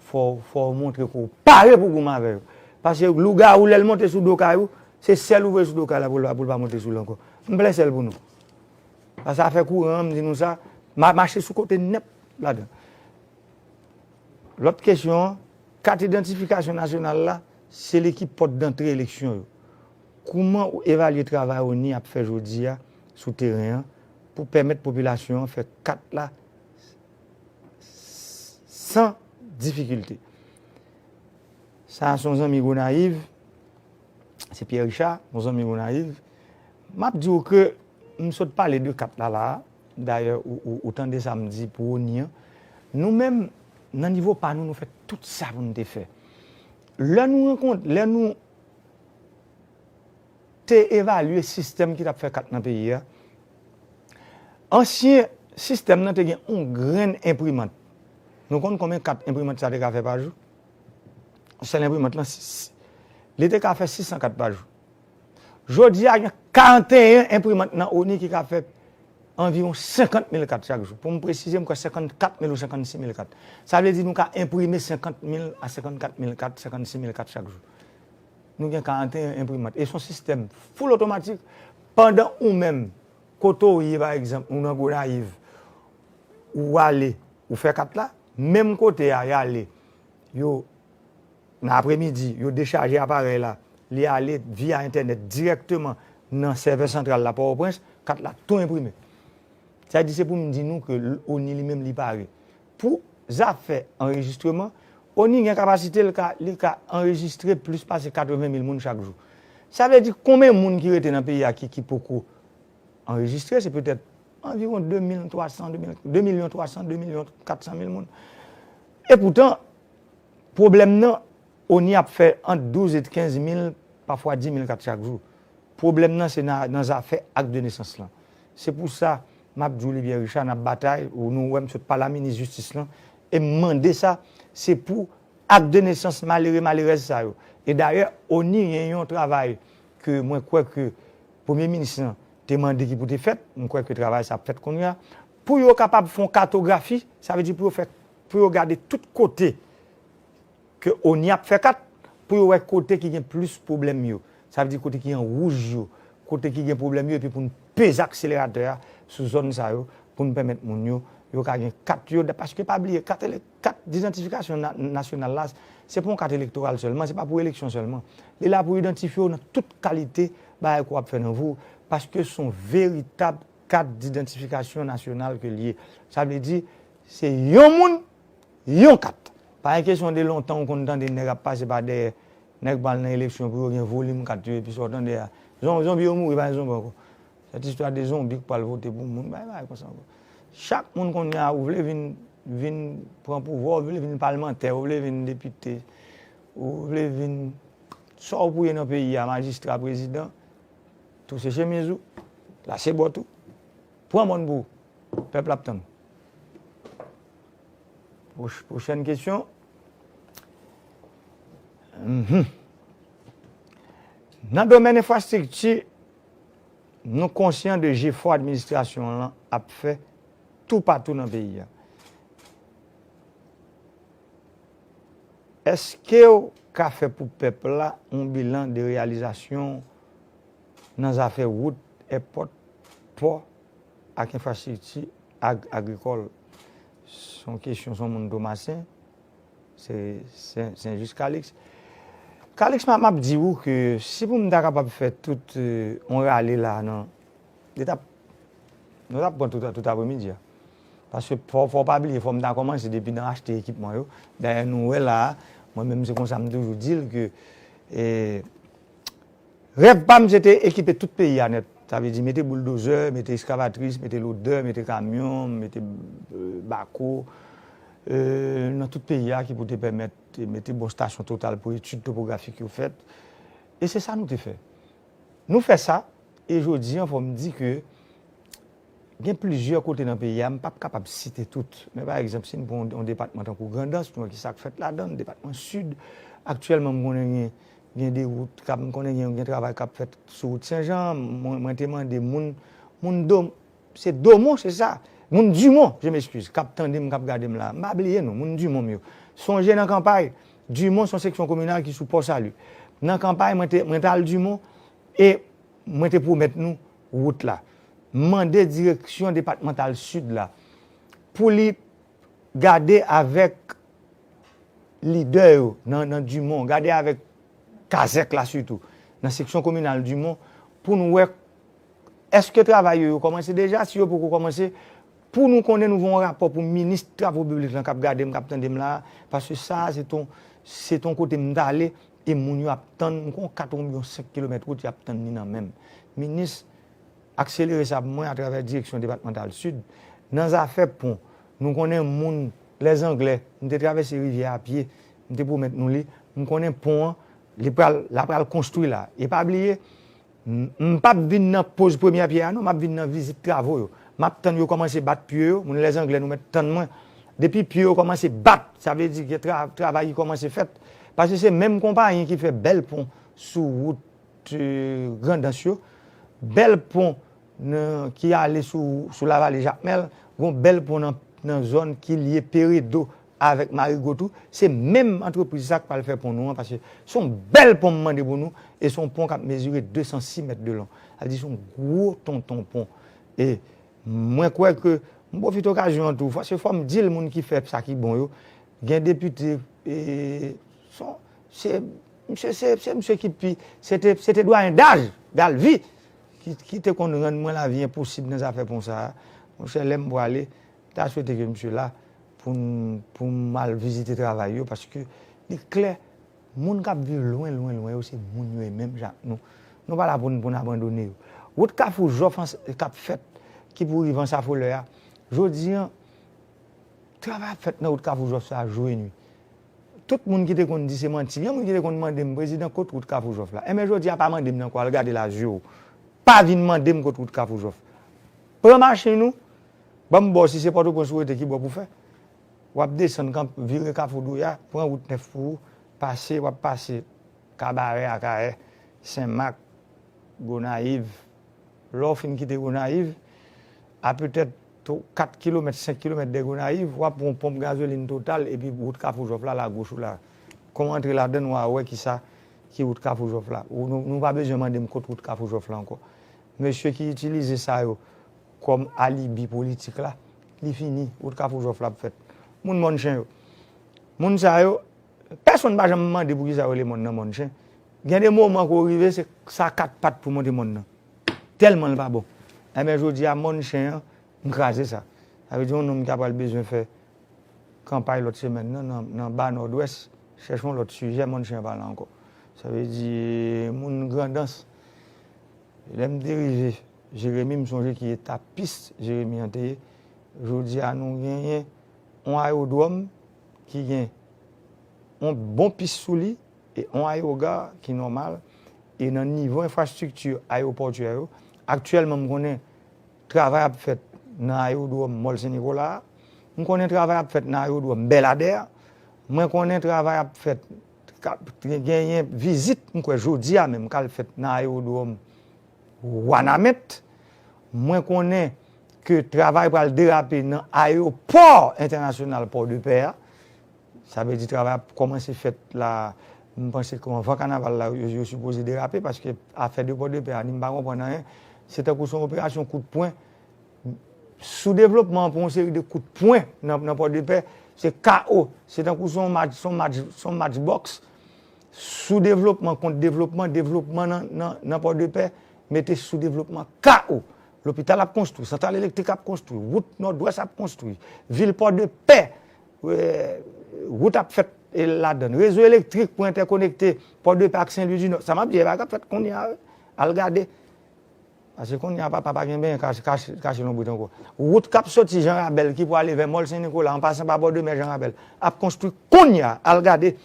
Fò, fò w montre ke w pare pou goumen avè yo. Paske lougawou, lè l monte sou do kay ou, se sèl ou voye sou do kay la pou l, pou l pa monte sou l ankò. M plè sèl pou nou. Paske afè kouran an, m di nou sa, m a mache sou kote nèt ladan. Lòt kesyon an, kat idantifikasyon nasyonal la, se li ki pòt dantre eleksyon yo. Kouman ou evalye travay ONI ap fè jodi a sou teren an pou pèmèt popilasyon an fè kat la san difikilte? Sa a se yon zanmi Gonayiv, se Pierre Richard, yon zanmi Gonayiv. M ap di w ke m sot pale de kat la la a. Dayè, ou, ou, ou tande sa m di pou ONI an. Nou menm, nan nivo pa nou, nou fè tout sa pou n te fè. Lè nou rankont, lè nou te evalye sistèm ki t ap fè kat nan peyi a, ansyen sistèm nan te gen yon grenn enprimant. Nou konn konbyen kat enprimant sa te ka fè pa jou? Sèl enprimant lan, s-, s-, li te ka fè sis san kat pa jou. Jodi a, gen karanteyen enprimant nan ONI ki ka fè anviwon senkant mil kat chak jou. Pou m presize, m kwè senkannkat mil ou senkannsis mil kat. Sa vle di nou ka enprime senkant mil a senkannkat mil kat, senkannsis mil kat chak jou. Nou gen karanteyen enprimant. E se yon sistèm full otomatik. Pandan ou menm, kote w ye, pa egzanp, ou nan Gonayiv, ou ale, ou fè kat la, menm kote a, y ale, yo, nan apremidi, yo dechaje aparèy la, li ale via entènèt dirèkteman nan sèvè santral la Pòtoprens, kat la tou enprime. Sa di se pou m di nou ke l- ONI li menm li pare. Pou zafè anrejistreman, ONI gen kapasite l ka, li ka anrejistre plis pase katreven mil moun chak jou. Sa vle di konbyen moun ki rete nan peyi a ki, ki poko anrejistre, se petèt anviwon de mil twa san, de mil, de milyon twa san, de milyon kat san mil moun. E poutan, pwoblèm nan, ONI ap fè ant douz e kenz mil, pafwa dis mil kat chak jou. Pwoblèm nan, se nan, nan zafè ak de nesans lan. Se pou sa, m ap di w, Libyen Richard, n ap batay, ou nou wè m sot pale a minis jistis lan, e m mande sa, se pou ak de nesans malere, malerèz sa yo. E dayè, ONI gen yon travay ke mwen kwè ke premye minis lan te mande ki pou te fèt, m kwè ke travay sa ap fèt kounye a, pou yo kapab fè yon katografi, sa vle di pou yo fè, pou yo gade tout kote ke ONI ap fè kat, pou yo wè kote ki gen plis pwoblèm yo. Sa vle di kote ki an wouj yo, kote ki gen pwoblèm yo, epi pou n peze akseleratè a sou zòn sa yo, pou n pèmèt moun yo, yo ka gen kat yo, paske pa bliye, kat, ele- kat didantifikasyon na- nasyonal la, se pa yon kat elektoral sèlman, se pa pou eleksyon sèlman. Li la pou idantifye w nan tout kalite bagay ke w ap fè nan vi w, paske se yon veritab kat didantifikasyon nasyonal ke l ye. Sa vle di, se yon moun, yon kat. Pa gen kesyon de lontan ou konn tande nèg ap pase pa dèyè, nèg pral nan eleksyon pou yo gen volim kat yo, epi sa w tande a, zon- zonbi yo mouri, pa gen zonbi ankò. Sèt istwa de zonbi k pral vote pou moun, bay bagay konsa ankò. Chak moun kounye a, ou vle vin, vin pran pouvwa, ou vle vin palmantè, ou vle vin depite, ou vle vin sa w pou ye nan peyi a, majistra, prezidan, touse chemiz ou, lase bòt ou, pran mòn pou ou. Pèp la ap tann ou. Pwoch- Pwochèn kesyon. Mhm. Nan domèn enfrastrikti, nou konsyan de jefò administrasyon lan ap fè toupatou nan peyi a. Èske w ka fè pou pèp la yon bilan de reyalizasyon nan zafè wout, èpòt, pò ak enfrastrikti ag- agrikòl? Se yon kesyon, se yon moun Tomasen, se Sen- Sen Jis Kalix. Kalix, m ap- m ap di w ke si pou m ta kapab fè tout, euh, yon rale la nan, li t ap, nou t ap pran tout, tout apremidi a. Paske fò, fò w pa bliye, fò m ta kòmanse depi nan achte ekipman yo. Dayè, nou wè la a, mwen menm se konsa m toujou di l ke, eh, rèv pa m se te ekipe tout peyi a nèt. Sa vle di mete bouldozè, mete eskavatris, mete lodè, mete kamyon, mete, euh, bako, euh, nan tout peyi a ki pou te pèmèt mete bon stasyon Total pou etid topografik yo fèt. E se sa nou te fè. Nou fè sa, e jodi an, fò m di ke gen plizyè kote nan peyi a, m p ap kapab site tout. Men pa egzanp, si n pran yon, yon depatman tankou Grandans, nou wè ki sa k fèt ladan l, depatman Sid. Aktyèlman, m konnen gen, gen de wout k ap, m konnen gen, gen travay k ap fèt sou wout Senjan. Mwen, mwen te mande moun, moun Dom, se Domon, se sa? Moun Dimon, je m'excuse, k ap tande m, k ap gade m la. M pa bliye nou, moun Dimon m yo. Sonje nan Kanpay, Dimon se yon seksyon kominal ki sou Pò Sali. Nan Kanpay, mwen te, mwen t al Dimon, e mwen te pwomèt nou wout la. M mande direksyon depatmantal Sid la pou li gade avèk lidè yo nan, nan Dimon, gade avèk kazèk la sitou, nan seksyon kominal Dimon, pou n wè èske travay yo, yo kòmanse deja, si yo poko kòmanse, pou nou konnen nou voye yon rapò pou minis travo piblik lan k ap gade m, k ap tande m la, paske sa a se t on, se t on kote m t ale, e moun yo ap tann, m konn kat oubyen senk kilomèt wout, y ap tann li nan men m. Minis, akselere sa pou mwen atravè direksyon depatmantal Sid. Nan zafè pon, nou konnen moun Lèzanglè, m te travèse rivyè a pye, m te pwomèt nou li, m konnen pon an, li pral, l ap pral konstwi la. E pa bliye, m, m p ap vin nan poz premyè pyè a non, m ap vin nan vizit travo yo. M ap tann yo kòmanse bat pye yo, moun Lèzanglè nou mèt tann mwen. Depi pye yo kòmanse bat, sa vle di ke tra-, travay ki kòmanse fèt. Paske se menm konpayi ki fè bèl pon sou wout, euh, Grandans yo, bèl pon nan, ki ale sou, sou Lavale Jakmèl, gon bèl pon nan, nan zòn ki lye Peredo avèk Marigo tou, se menm antrepriz sa k pral fè pon nou an, paske se yon bèl pon m mande pou nou, e se yon pon k ap mezire de san sis mèt de long. Sa vle di se yon gwo tonton pon. E mwen kwè ke, m pwofite okazyon an tou, fò, se fò m di l moun ki fè sa ki bon yo, gen depite, e, se, se, se, se misye ki pi, se te, se te dwayen daj, Galvi, ki, ki te konn rann mwen lavi enposib nan zafè pon sa a. Monchè, lè m prale, m ta swete ke misye la pou m, pou m al vizite travay yo, paske li klè, moun k ap viv lwen, lwen, lwen yo, se moun yo ye menm jan ak nou. Nou pa la pou n, pou n abandone yo. Wout Kafou Jòf an, k ap fèt, ki pou rive Ansafolè a, jodi a, travay ap fèt nan wout Kafou Jòf sa jou e nwi. Tout moun ki te konn di se manti, gen moun ki te konn mande m, "Prezidan, kot wout Kafou Jòf la?" Enben, jodi a, pa mande m nan kwa, al gade la zye w. Pa vin mande m kot wout Kafou Jòf. Pran machin ou, ban m ba w, si se Pòtoprens ou rete, ki bò pou fè. W ap desann, kan, vire Kafou Douya, pran wout nèf pou ou, pase, w ap pase Kabarè, Akayè, Senmak, Gonayiv. Lè w fin kite Gonayiv, a petèt kat kilomèt, senk kilomèt de Gonayiv, w ap wè yon ponp gazolin Total, epi wout Kafou Jòf la, la goch ou la. Kòm w antre ladan l, w a wè kisa ki wout Kafou Jòf la. Ou, nou, nou pa bezwen mande m kot wout Kafou Jòf la ankò. Mesye ki itilize sa yo kòm alibi politik la, li fini, wout Kafou Jòf la ap fèt. Moun Mòn Chen yo. Moun sa yo, pèsonn pa janm mande poukisa yo rele mòn nan Mòn Chen. Gen de moman ke w rive, se sa kat pat pou monte mòn nan. Tèlman l pa bon. Enben, jodi a, Mòn Chen an, m kraze sa. Sa vle di yon nonm ki apral bezwen fè kanpay lòt semèn nan, nan, nan ba Nòdwès, chèche yon lòt sijè, Mòn Chen an pa la ankò. Sa vle di, moun Grandans, lè m te rive Jeremi, m sonje ki eta pis Jeremi an te ye. Jodi a, nou genyen yon ayewodwòm ki gen yon bon pis sou li, e yon ayewogà ki nòmal, e nan nivo enfrastrikti ayewopòtyè yo, aktyèlman, m konnen travay ap fèt nan ayewodwòm Mòl Sen Nikola a, m konnen travay ap fèt nan ayewodwòm Bèladè a, mwen konnen travay ap fèt, ka, genyen vizit, m kwè jodi a menm, k al fèt nan ayewodwòm Wanament. Mwen konnen ke travay pral derape nan ayewopò entènasyonal Pòdepè a. Sa vle di travay ap kòmanse fèt la. M panse ke anvan kanaval la, yo, yo sipoze derape, paske afè de Pòdepè a, ni m pa konprann anyen. Se tankou se yon operasyon kout pwen. Soudevlopman an pran yon seri de kout pwen nan, nan Pòdepè, se kawo. Se tankou se yon match, se yon match, se yon match bòks. Soudevlopman kont devlopman, devlopman nan, nan, nan Pòdepè, mete soudevlopman kawo. Lopital ap konstwi, santral elektrik ap konstwi, wout Nòdwès ap konstwi, vil Pòdepè, eh, wout ap fèt, eh, ladan l. Rezo elektrik pou entèkonekte Pòdepè ak Sen Lwi di Nò. Sa m ap di a, e bagay k ap fèt kounye a, wi. Al gade. Paske kounye a, papa pa gen benyen kache, kache, kache lonbrit ankò. Wout k ap soti Jan Rabèl ki pou ale vè Mòl Sen Nikola, an pasan pa bò de mè Jan Rabèl, ap konstwi kounye a. Al gade.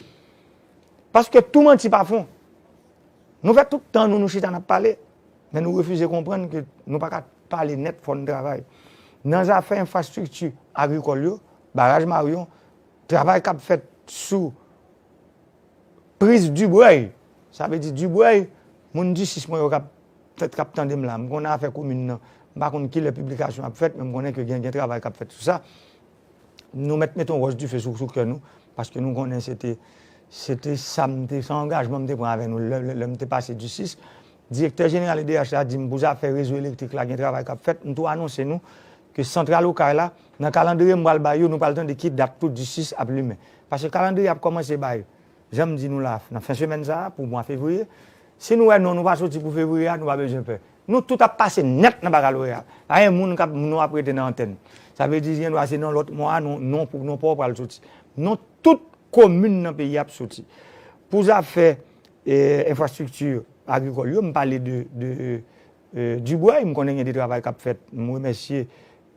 Paske tou manti pa fon. Nou fè tout tan nou, nou chita n ap pale, men nou refize konprann ke nou pa ka pale nèt, fò n travay. Nan zafè enfrastrikti agrikòl yo, baraj Marion, travay k ap fèt sou priz Dibrèy, sa vle di Dibrèy, moun Disis mwen yo k ap fèt, k ap tande m la. M konnen afè komin nan, m pa konn kilè piblikasyon ap fèt, men m konnen ke gen, gen travay k ap fèt sou sa. Nou mèt mete yon wòch dife sou, sou kè nou, paske nou konnen se te, se te sa m te, se angajman m te pran avè nou lè, lè, lè m te pase Disis. Direktè jeneral E D H la di m pou zafè rezo elektrik la gen travay k ap fèt. M tou anonse nou ke santral Okay la, nan kalandriye m pral ba yo, nou pral tande ki dat tou Disis ap limen. Paske kalandriye ap kòmanse bay, jan m di nou la, nan fen semèn sa a, pou mwa fevriye. Si nou wè non nou pa soti pou fevriye a, nou pa bezwen pè. Nou tout ap pase nèt nan bakaloreya. Pa gen moun k ap, non ap rete nan antèn. Sa vle di, gendwa se nan lòt mwa a, non, non, pou, non pa w pral soti. Non tout komin nan peyi a ap soti. Pou zafè, eh, enfrastrikti agrikòl yo, m pale de, de, eh, Dibrèy, m konnen gen de travay k ap fèt. M remèsye,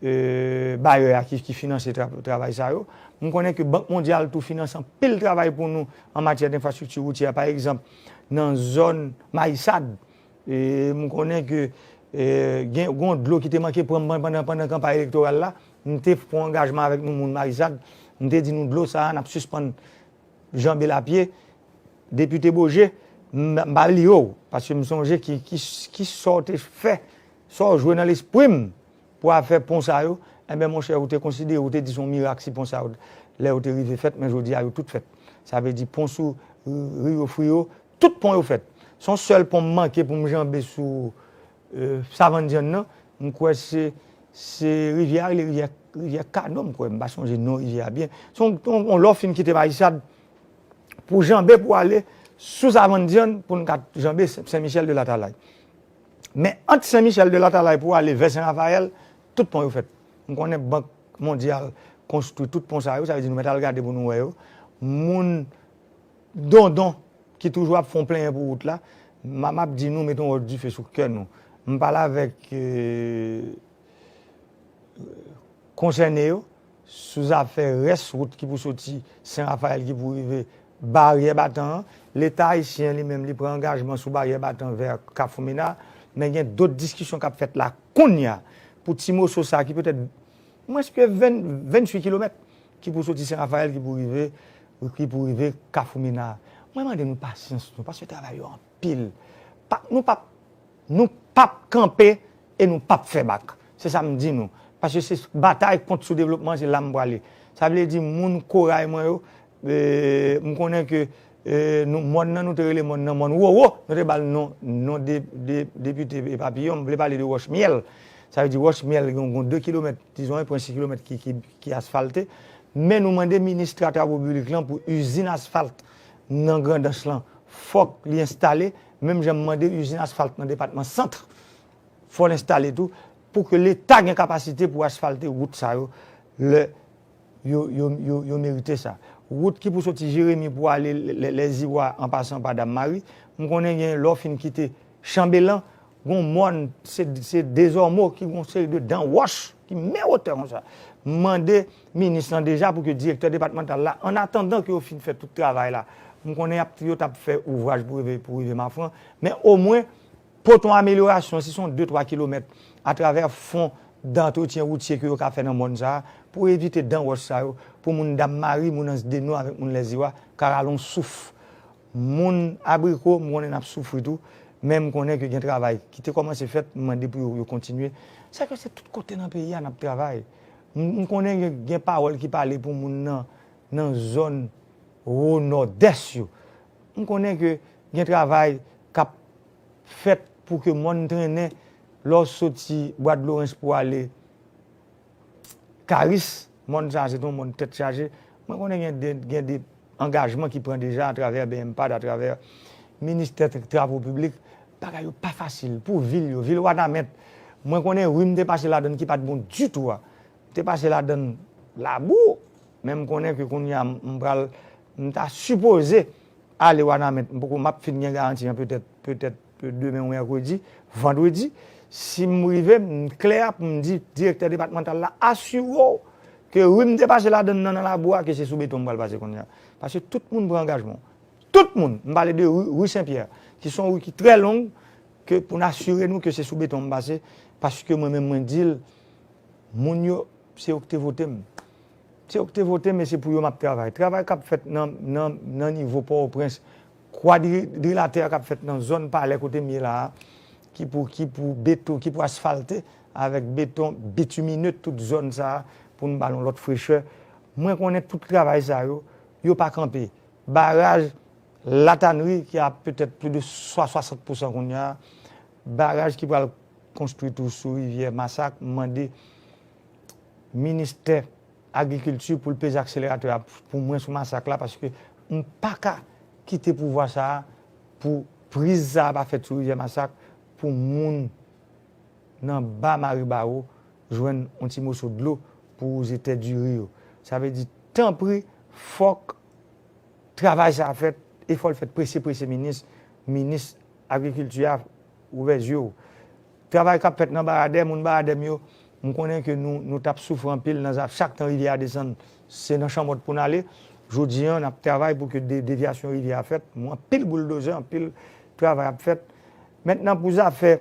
eh, bayè a ki, ki finanse tra-, travay sa yo. M konnen ke Bank Mondyal tou finanse anpil travay pou nou an matyè denfrastrikti woutyè. Pa egzanp, nan zòn Mayisad, e m konnen ke, eh, gen, gen yon dlo ki te manke pran m pandan, pandan kanpay elektoral la. M te pran angajman avèk nou moun Mayisad. M te di nou dlo sa a, n ap sispann janbe l a pye. Depite Boje, m, m pa bliye w, paske m sonje ki, ki, ki sò w te fè, sò w jwe nan lespri m pou afè pon sa yo. Enben, monchè, ou te konsidere, ou te di se yon mirak si pon sa yo, lè yo te rive fèt, men jodi a, yo tout fèt. Sa vle di pon sou Rio Frio, tout pon yo fèt. Se yon sèl pon m manke pou m janbe sou, eh, Savann Dyann nan. M kwè se, se rivyè a rele rivyè, rivyè Kano, m kwè. M pa sonje non rivyè a byen. Se yon, yon, yon lè w fin kite Mayisad pou janbe pou ale sou Savann Dyann pou n ka janbe Sen, Sen Michèl de Latalay. Men ant Sen Michèl de Latalay pou ale vè Sen Rafayèl, tout pon yo fèt. M konnen Bank Mondyal konstwi tout pon sa yo, sa vle di nou mèt al gade pou nou wè yo. Moun dondon ki toujou ap fè yon plenyen pou wout la, m ap di nou mete yon wòch dife sou kè nou. M pale avèk konsène yo sou zafè rès wout ki pou soti Sen Rafayèl ki pou rive Baryè Batan an. Leta ayisyen li menm li pran angajman sou Baryè Batan vè Kafou Mena, men gen dòt diskisyon k ap fèt la kounye a pou ti moso sa ki petèt mwens ke venntuit kilomèt ki pou soti Sen Rafayèl ki pou rive ki pou rive Kafou Mena. Mwen mande nou pasyans nou paske travay yo anpil. Pa, nou p ap nou p ap kanpe e nou p ap fè bak. Se sa m di nou. Paske se batay kont soudevlopman, se la m prale. Sa vle di moun koray mwen yo, e, m konnen ke e, nou, mòn nan, nou te rele mòn nan mòn Wowo, nou te ba l non, non de, de, depite Papiyon, m vle pale de Wòch Myèl. Sa vle di Wòch Myèl gen yon de kilomèt, dizon en pwen sis kilomèt ki, ki, ki asfalte. Men nou mande minis tra, travo piblik lan pou izin asfalt nan Grandans lan, fòk li enstale, menm jan m mande izin asfalt nan depatman Sant, fò l enstale tou, pou ke Leta gen kapasite pou asfalte wout sa yo, lè yo, yo, yo, yo merite sa. Wout ki pou soti Jeremi pou ale Lè, Lè, Lèziwa an pasan pa Dam Mari, m konnen gen lè w fin kite Chanbelan, gon mòn, se, se dezòmo ki gon seri de dan wòch ki men wotè konsa. M mande minis lan deja pou ke direktè depatmantal la, an atandan ke yo fin fè tout travay la, m konnen y ap, yo t ap fè ouvraj pou rive, pou rive Mafran, men omwen pote yon amelyorasyon, si se yon de twa kilomèt, atravè fon dantretyen woutye ke yo ka fè nan mòn sa a, pou evite dan wòch sa yo, pou moun Dam Mari, moun Ansdeno avèk moun Lèziwa ka rale yon souf. Moun Abriko, m konnen n ap soufri tou, men m konnen ke gen travay ki te kòmanse fèt, m mande pou yo, yo kontinye. Sa ke se tout kote nan peyi a n ap travay. M, m konnen gen, gen pawòl ki pale pou moun nan, nan zòn Wo Nòdès yo. M konnen ke gen travay k ap fèt pou ke mòn trennen lè w soti Bwadlorens pou ale Karis, mòn sa a se te yon mòn tèt chaje. Mwen konnen gen de, gen de angajman ki pran deja atravè B M pad, atravè Ministè Travo Piblik. Bagay yo pa fasil pou vil yo, vil Wanament. Mwen konnen ri m te pase ladann ki pa t bon ditou a. M te pase ladann labou, men m konnen ke kounye a m pral, m ta sipoze ale Wanament. M poko, m ap fin gen garanti an petèt, petèt demen ou mèkredi, vandredi. Si m rive, m klè pou m di direktè depatmantal la, asire w ke ri m te pase ladann nan, nan labou a, ke se sou beton m pral pase kounye a. Paske tout moun pran angajman. Tout moun, m pale de ri, ri Sen Pyè, ki se yon ri ki trè long, ke pou n asire nou ke se sou beton m pase, paske mwen menm mwen di l, moun yo, se yo ki te vote m. Se yo ki te vote m e se pou yo m ap travay. Travay k ap fèt nan, nan, nan nivo Pòtoprens, kwadrilatè k ap fèt nan zòn Palè kote m ye la a, ki pou, ki pou beto, ki pou asfalte avèk beton bitimine tout zòn sa a pou n ba l yon lòt frechè. Mwen konnen tout travay sa yo, yo pa kanpe. Baraj Latanri ki a petèt plis de swa, swasant pousan kounye a, baraj ki pral konstwi tou sou rivyè Masak, m mande ministè agrikilti pou l peze akseleratè a pou mwen sou Masak la, paske m pa ka kite pouvwa sa a pou priz sa a pa fèt sou rivyè Masak, pou moun nan ba Maribawo jwenn yon ti moso dlo pou wouze tè diri yo. Sa vle di, tanpri, fòk travay sa a fèt, e fò l fèt prese, prese, minis, minis agrikilti a, ouvè zye w. Travay k ap fèt nan Baradè, moun Baradè m yo, m konnen ke nou, nou t ap soufri anpil nan zafè, chak tan rivyè a desann, se nan chanmòt pou n ale. Jodi a, n ap travay pou ke de, devyasyon rivyè a fèt. Mwen, anpil bouldozè, anpil travay ap fèt. Mentnan, pou zafè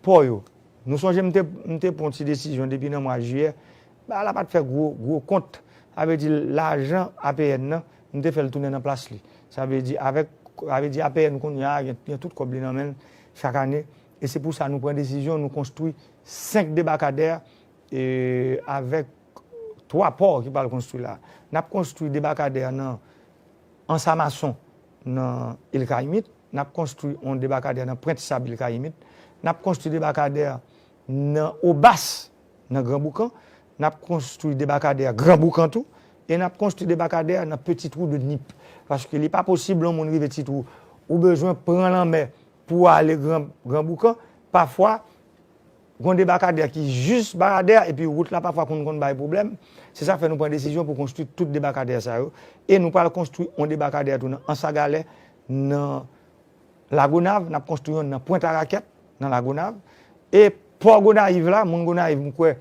pò yo, nou sonje m te, m te pran yon ti desizyon depi nan mwa jiyè, bagay la pa t fè gwo, gwo kont. Sa vle di lajan A P N nan, m te fè l tounen nan plas li. Sa vle di avèk, sa vle di A P N kounye a gen, gen tout kòb li nan men l chak ane. E se pou sa nou pran desizyon, nou konstwi senk debakadè, e, avèk twa pò ki pral konstwi la. N ap konstwi debakadè nan Ansamason nan Il Kayimit, n ap konstwi yon debakadè nan Pwent Sab Il Kayimit, n ap konstwi debakadè nan Obas nan Gran Boukan, n ap konstwi debakadè Gran Boukan tou, e n ap konstwi debakadè nan Petit Trou de Nip. Paske li pa posib yon moun rive Ti Twou, ou bezwen pran lanmè pou ale Gran, Gran Boukan. Pafwa, Gon debakadè ki jis baradè, epi wout la pafwa konn konn bay pwoblèm. Se sa k fè nou pran desizyon pou konstwi tout debakadè sa yo. E nou pral konstwi yon debakadè tou nan Ansagalè, nan Lagonav, n ap konstwi yon nan Pwent a Rakèt, nan Lagonav. E pò Gonayiv la, moun Gonayiv, m kwè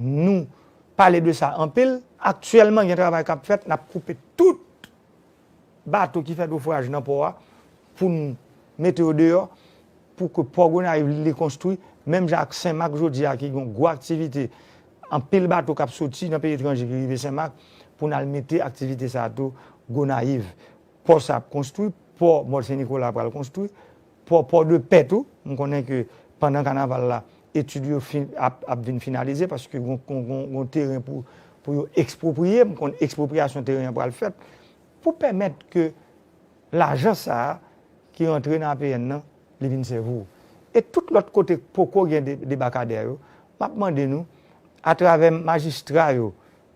nou pale de sa anpil. Aktyèlman, gen travay k ap fèt, n ap koupe tout bato ki fè nofraj nan pò a pou n mete yo deyò, pou ke pò Gonayiv li konstwi, menm jan ak Senmak jodi a ki gen gwo aktivite, anpil bato k ap soti nan peyi etranje ki rive Senmak, pou n al mete aktivite sa a tou Gonayiv. Pò sa ap konstwi, pò Mòl Sen Nikola pral konstwi, pò Pò de Pè tou, m konnen ke pandan kanaval la, etid yo fin, ap, ap vin finalize paske gon, gon, gon, gon teren pou, pou yo ekspropriye, m konn ekspropriyasyon teren an pral fèt, pou pèmèt ke lajan sa a ki rantre nan A P N nan, li vin sèvi w. E tout lòt kote k poko gen de, debakadè yo, m ap mande nou, atravè majistra yo,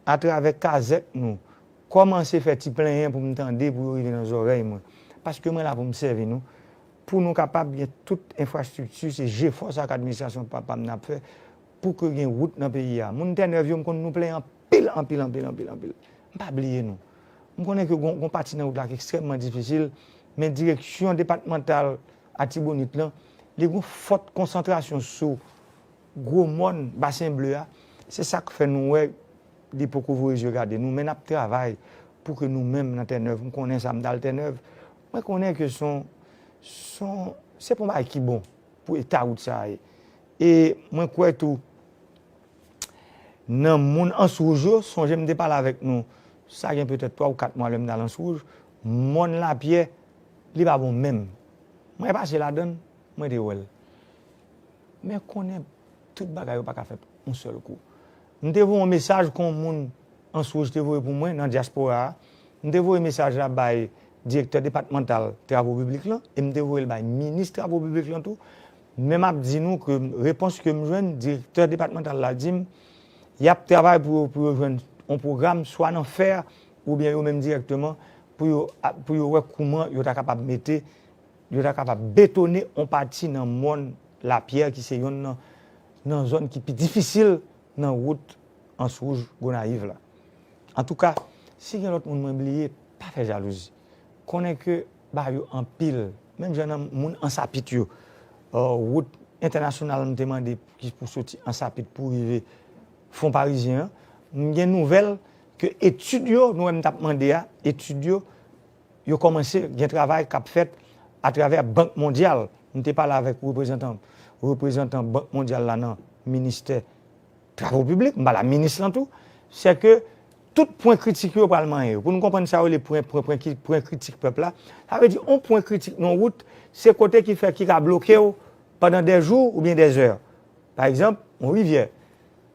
atravè kazèk nou, kòmanse fè ti plenyen pou m tande, pou yo rive nan zòrèy mwen. Paske mwen la pou m sèvi nou, pou nou kapab gen tout enfrastrikti, se jefò sa k administrasyon papa m nan ap fè, pou ke gen wout nan peyi a. Moun Tènèv yo, m konn nou plenyen anpil, anpil, anpil, anpil, anpil. M pa bliye nou. M konnen ke gon, gon pati nan wout la ki ekstrèmman difisil, men direksyon depatmantal Atibonit lan, li gon fòt konsantrasyon sou gwo mòn Basen Ble a. Se sa k fè nou wè li poko voye zye gade nou, men n ap travay pou ke nou menm nan Tènèv, m konnen sa, m t al Tènèv, mwen konnen ke se yon, se yon, se pa yon bagay ki bon pou eta wout sa a ye. E mwen kwè tou, nan moun Anse Rouge yo, sonje m te pale avèk nou, sa gen petèt twa ou kat mwa lè m t al Anse Rouge, mòn Lapyè, li pa bon menm. Mwen pase ladan l, mwen te wè l. Men konnen tout bagay yo pa ka fèt yon sèl kou. M te voye yon mesaj kon moun Anse Rouge te voye pou mwen nan dyaspora a. M te voye mesaj la bay direktè depatmantal travo piblik lan e m te voye l bay minis travo piblik lan tou. Men m ap di nou ke repons ke m jwenn, direktè depatmantal la di m, y ap travay pou yo, pou yo jwenn yon pwogram, swa nan fè, oubyen yo menm dirèkteman, pou yo, pou yo wè kouman yo ta kapab mete, yo ta kapab betone yon pati nan mòn Lapyè ki se yonn nan, nan zòn ki pi difisil nan wout Anse Rouge Gonayiv la. Antouka, si gen lòt moun mwen bliye, pa fè jalouzi. Konnen ke bagay yo anpil, menm jan nan moun Ansapit yo, wout entènasyonal m te mande ki pou soti Ansapit pou rive Fon Parizyen an, m gen nouvèl ke etid yo, nou wè m t ap mande a, etid yo, yo kòmanse gen travay k ap fèt atravè Bank Mondyal. M te pale avèk reprezantan, reprezantan Bank Mondyal la nan ministè travo piblik, m pale a minis lan tou, se ke tout pwen kritik yo pral manyen yo. Pou nou konprann sa yo rele pwen, pwen, pwen, pwen kritik pèp la, sa vle di yon pwen kritik nan wout, se kote ki fè ki ka bloke w pandan dè jou oubyen dè zè. Pa egzanp, yon rivyè.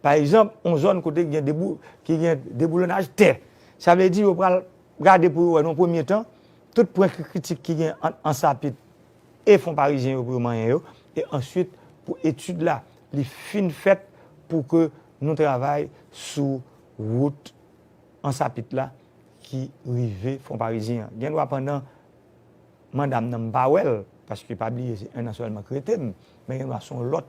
Pa egzanp, yon zòn kote ki gen debou, ki gen deboulonnaj tè. Sa vle di yo pral gade pou yo wè nan premye tan, tout pwen ki kritik ki gen ant Ansapit e Fon Parizyen yo pou yo manyen yo, e answit pou etid la, li fin fèt pou ke nou travay sou wout Ansapit la ki rive Fon Parizyen an. Gen dwa pandan manda m nan m pa wè l, paske pa bliye se en an sèlman k rete m, men gen dwa se yon lòt,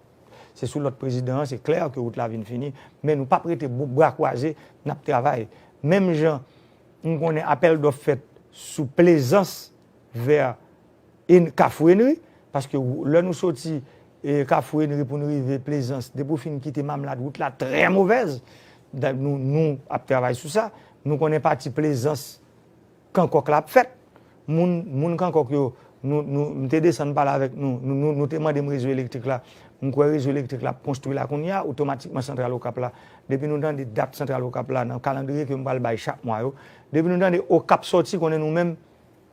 se sou lòt prezidan an, se klè ke wout la vin fini, men nou p ap rete bra kwaze, n ap travay. Menm jan m konnen apèl dòf fèt sou Plezans vè Kafou Enri, paske lè nou soti Kafou Enri pou n rive Plezans, depi w fin kite Mamlad, wout la trè movèz. Nou, nou ap travay sou sa. Nou konnen pati Plezans, Kankòk la ap fèt. Moun, moun Kankòk yo, nou, nou, m te desann pale avèk nou, nou, nou, nou te mande m rezo elektrik la. M kwè rezo elektrik la ap konstwi la kounye a, otomatikman Santral Okap la. Depi nou tande dat Santral Okap la nan kalandriye ke m pral bay chak mwa yo, depi nou tande Okap sòti, konnen nou menm,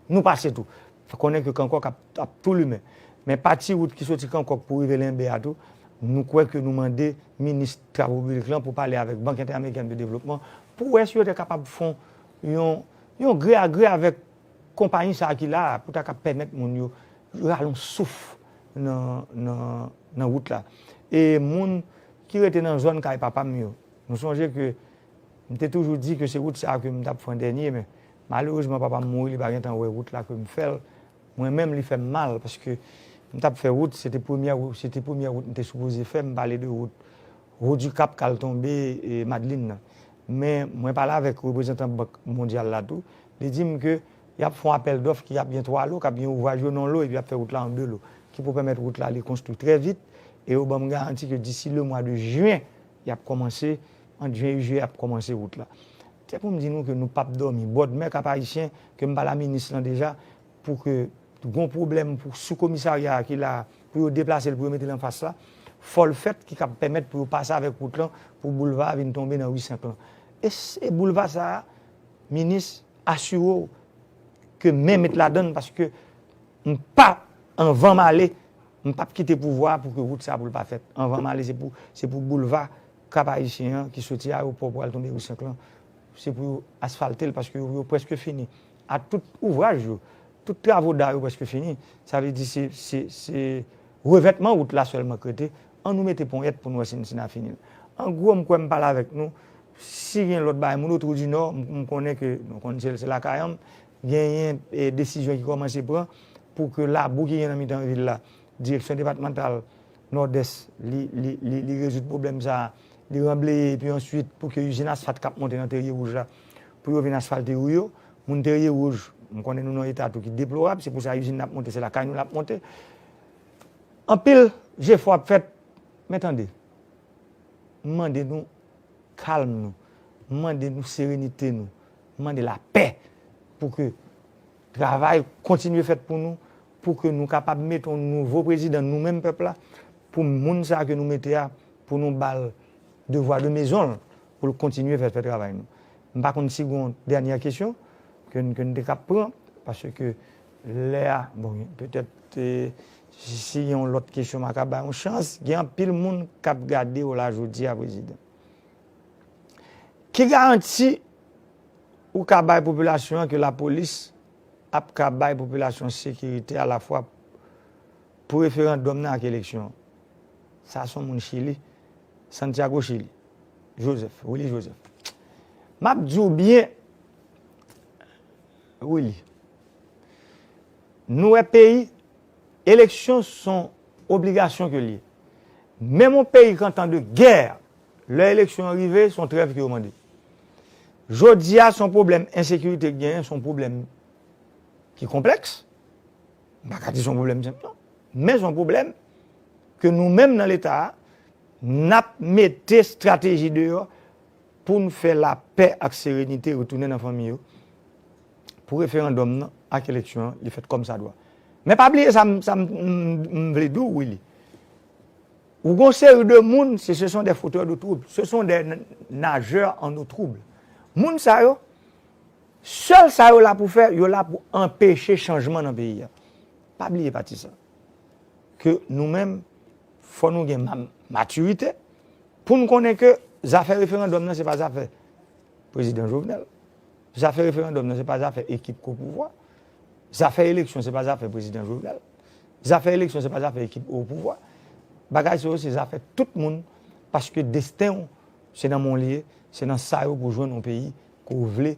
nou pase tou. Konnen ke Kankòk ap, ap tou limen. Men pati wout ki soti Kankòk pou rive Lenbe a tou, nou kwè ke nou mande minis travo piblik lan pou pale avèk Bank Entèamerikèn de Devlopman pou wè si yo te kapab fè yon, yon gre a gre avèk konpayi sa a ki la a pou ta ka pèmèt moun yo rale yon souf nan, nan, nan wout la. E moun ki rete nan zòn kay papa m yo, nou sonje ke m te toujou di ke se wout sa a ke m t ap fè an dènye, men malerezman papa m mouri, li pa gentan wè wout la ke m fè l. Mwen menm, li fè m mal, paske M t ap fè wout, se te premyè, se te premyè wout m te sipoze fè, m pale de wout Haut du Cap k al tonbe e Madlin nan. Men mwen pale avèk reprezantan Bank Mondyal la tou, li di m ke y ap fè yon apèl dòf ki ap gen twa lo, k ap gen ouvraj yo nan lo, epi y ap fè wout la an de lo, ki pou pèmèt wout la li konstwi trè vit, e yo ban m garanti ke disi le mwa de jen, y ap kòmanse, ant jen e jiyè, y ap kòmanse wout la. Se pou m di nou ke nou p ap dòmi. Bòdmè Kap Ayisyen, ke m pale a minis lan deja, pou ke gon pwoblèm pou sou komisarya a ki la, pou yo deplase l, pou yo mete l anfas la, fò l fèt ki kab pèmèt pou yo pase avèk wout lan, pou boulva a vin tonbe nan ri Senk lan. E, e boulva sa a, minis, asire w ke men met ladan l, paske m pa, anvan m ale, m p ap kite pouvwa a pou ke wout sa a pou l pa fèt. Anvan m ale, se pou, se pou boulva Kap Ayisyen an ki soti ayewopò pou al tonbe ri Senk lan, se pou yo asfalte l, paske yo, yo prèske fini. A tout ouvraj yo, tout travo da yo prèske fini. Sa vle di se, se, se revètman wout la sèlman k rete. Ann nou mete ponyèt pou n wè si n, si n a fini l. An gwo, m kwè m pale avèk nou. Si gen lòt bagay, moun Otwou di Nò, m, m konnen ke, nou konn se, se lakay an m, genyen, e, desizyon ki kòmanse pran pou ke labou ki gen nan mitan vil la, direksyon depatmantal Nòdès, li, li, li, li rezoud pwoblèm sa a, li ranbleye, epi answit, pou ke izin asfalt k ap monte nan Terye Wouj la, pou yo vin asfalte ri yo. Moun Terye Wouj, m konnen nou nan eta tou ki deplorab, se pou sa izin n ap monte, se lakay nou l ap monte. Anpil jefò ap fèt, men tande, m mande nou kalm nou, m mande nou serenite nou, m mande lapè pou ke travay kontinye fèt pou nou, pou ke nou kapab mete yon nouvo prezidan, nou menm pèp la, pou moun sa a ke nou mete a, pou nou ba l devwa de mezon l, pou l kontinye fè, fè travay nou. M pa konn si gon dènyè kesyon ke n, ke n te kab pran, paske lè a, bon, petèt, e, si, si yon lòt kesyon, m a ka bay yon chans, gen anpil moun k ap gade w la jodi a, prezidan. Ki garanti ou ka bay popilasyon an ke lapolis ap ka bay popilasyon an sekirite alafwa pou referandòm nan ak eleksyon an? Sa se yon moun Chili, Santiago, Chili. Joseph, Willy Joseph. M ap di w byen, Willy. Nou wè peyi, eleksyon se yon obligasyon ke l ye. Menm yon peyi k an tan de gè, lè eleksyon an rive, se yon trèv ke yo mande. Jodi a, se yon pwoblèm ensekirite k genyen, se yon pwoblèm ki konplèks. M pa ka di se yon pwoblèm senp non. Men se yon pwoblèm ke nou menm nan Leta a, n ap mete estrateji deyò pou n fè lapè ak serenite retounen nan fanmi yo, pou referandòm nan ak eleksyon an, li fèt kòmsadwa. Men pa bliye sa m, sa m, m, m vle di w, Willy. Ou gon seri de moun, se, ce sont des fauteurs de troubles, ce sont des n-, nageurs en eau trouble. Moun sa yo, sèl sa yo la pou fè, yo la pou anpeche chanjman nan peyi a. Pa bliye pati sa. Ke nou menm, fò nou gen ma-, matirite, pou n konnen ke zafè referandòm nan, se pa zafè prezidan Jovenel. Zafè referandòm nan, se pa zafè ekip k o pouvwa. Zafè eleksyon, se pa zafè prezidan Jovenel. Zafè eleksyon, se pa zafè ekip o pouvwa. Bagay sa yo, se zafè tout moun, paske desten w, se nan men w li ye, se nan sa yo pou w jwenn yon peyi ke w vle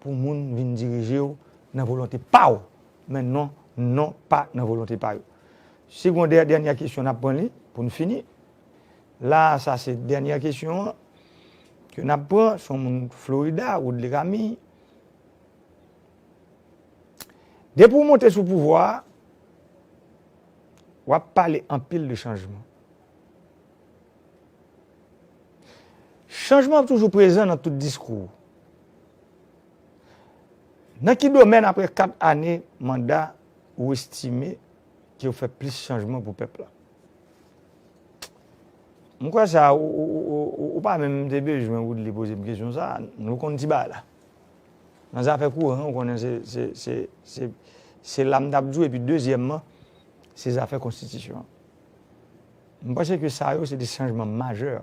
pou moun vin dirije w nan volonte pa w, men non, non pa nan volonte pa yo. Si gon dè-, dènyè kesyon, n ap pran li pou n fini. La, sa se dènyè kesyon an ke n ap pran, se yon moun Florida, Woodley Camille. Depi w monte sou pouvwa a, w ap pale anpil de chanjman. Chanjman ap toujou prezan nan tout diskou w. Nan ki domèn, apre kat ane manda, ou estime ke w fè plis chanjman pou pèp la? M kwè sa, ou, ou, ou, ou, ou pa menm te bezwen Woodley poze m kesyon sa, nou konn ti bagay la. Nan zafè kouran, ou konnen se, se, se, se, se la m t ap di w, epi dezyèmman, se zafè konstitisyon an. M panse ke sa yo, se de chanjman majè,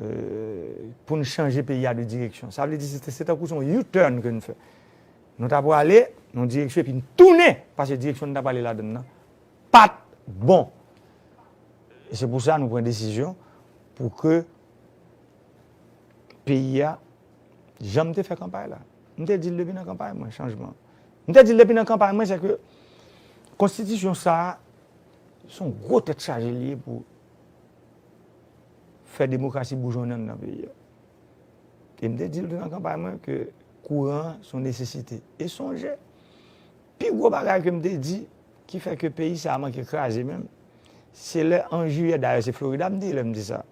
euh, pou n chanje peyi a de direksyon. Sa vle di, se, se tankou se yon U-turn ke n fè. Nou ta prale nan yon direksyon, epi n tounen, paske direksyon n ta prale ladan l nan pa t bon. E se pou sa nou pran desizyon pou ke peyi a, jan m te fè kanpay la. M te di l depi nan kanpay mwen, chanjman. M te di l depi nan kanpay mwen, se ke Konstitisyon sa a, se yon gwo tèt chaje li ye pou fè demokrasi boujonnen nan peyi a. E m te di l tou nan kanpay mwen ke kouran se yon nesesite. E sonje, pi gwo bagay ke m te di ki fè ke peyi sa a manke kraze menm, se lè an jiyè, dayè se Florida m te ye lè m di sa.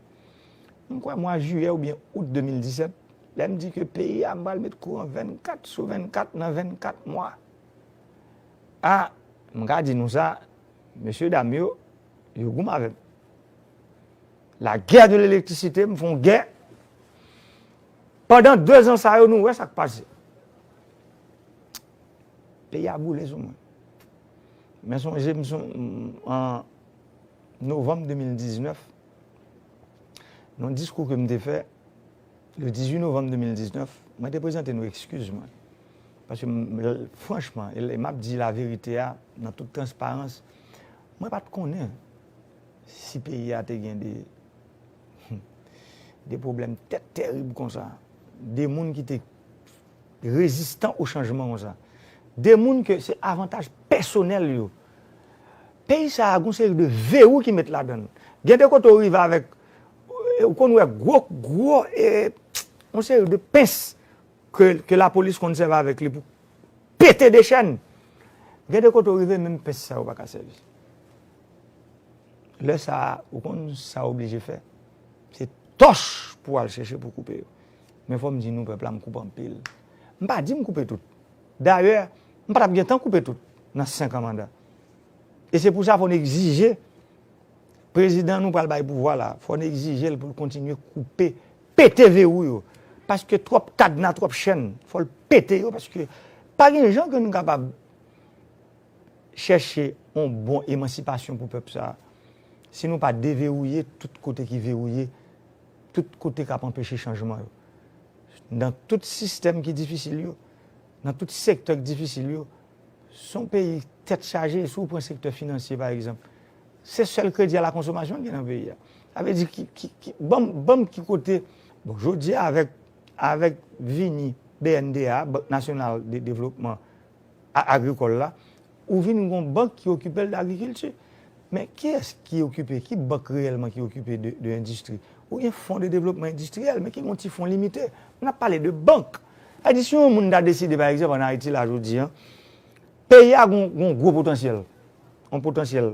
M kwè mwa jiyè oubyen out de mil disèt, lè m di ke peyi a m pral met kouran vennkat sou vennkat nan vennkat mwa. A, m ka di nou sa, mesye dam yo, yo goumen avè m. La guerre de l'électricité, m fè yon gè. Pandan dezan sa yo, nou wè sa k pase. Peyi a boule sou mwen. Men sonje m sou, an novanm de mil diznèf, nan diskou ke m te fè, le dizuit novanm de mil diznèf, mwen te prezante nou ekskiz mwen. Paske m, franchman, e m ap di laverite a nan tout transparans, mwen pa t konnen si peyi a te gen de, de pwoblèm tèt terib konsa. De moun ki te rezistan o chanjman konsa. De moun ke se avantaj pèsonèl yo. Peyi sa a, gon seri de verou ki met ladan l. Gen de kote w rive avèk, ou konn wè gwo, gwo, e, yon seri de pens ke, ke lapolis konn sèvi avèk li pou pete de chèn. Gen de kote w rive, menm pens sa yo pa ka sèvi. Lè sa a, ou konn sa w oblije fè? Se tòch pou w al chèche pou koupe yo. Men fò m di nou, pèp la, m koupe anpil. M pa di m koupe tout. Dayè, m pa t ap gen tan koupe tout nan senk an manda. E se pou sa fò n egzije prezidan nou pral bay pouvwa la, fò n egzije l pou l kontinye koupe, pete verou yo. Paske twòp kadna, twòp chèn, fò l pete yo, paske pa gen jan ke nou kapab chèche yon bon emansipasyon pou pèp sa a, si nou pa deverouye tout kote ki verouye, tout kote k ap anpeche chanjman yo. Nan tout sistèm ki difisil yo, nan tout sektè ki difisil yo, se yon peyi tèt chaje. Si w pran sektè finansye, pa egzanp, se sèl kredi a la konsomasyon ki gen nan peyi a. Sa vle di, ki, ki, ki, ban m, ban m ki kote, bon, jodi a, avèk, avèk vini B N D A, Bank Nasyonal de Devlopman a-, Agrikòl la, ou vin gon bank ki okipe l de agrikilti. Men kiyès ki okipe, ki bank reyèlman ki okipe de, de endistri? Ou gen fon de devlopman endistriyèl, men ki gon ti fon limite. N ap pale de bank. Sa di, si yon moun ta deside, pa egzanp, ann Ayiti la, jodi a, peyi a gon, gon gwo potansyèl, yon potansyèl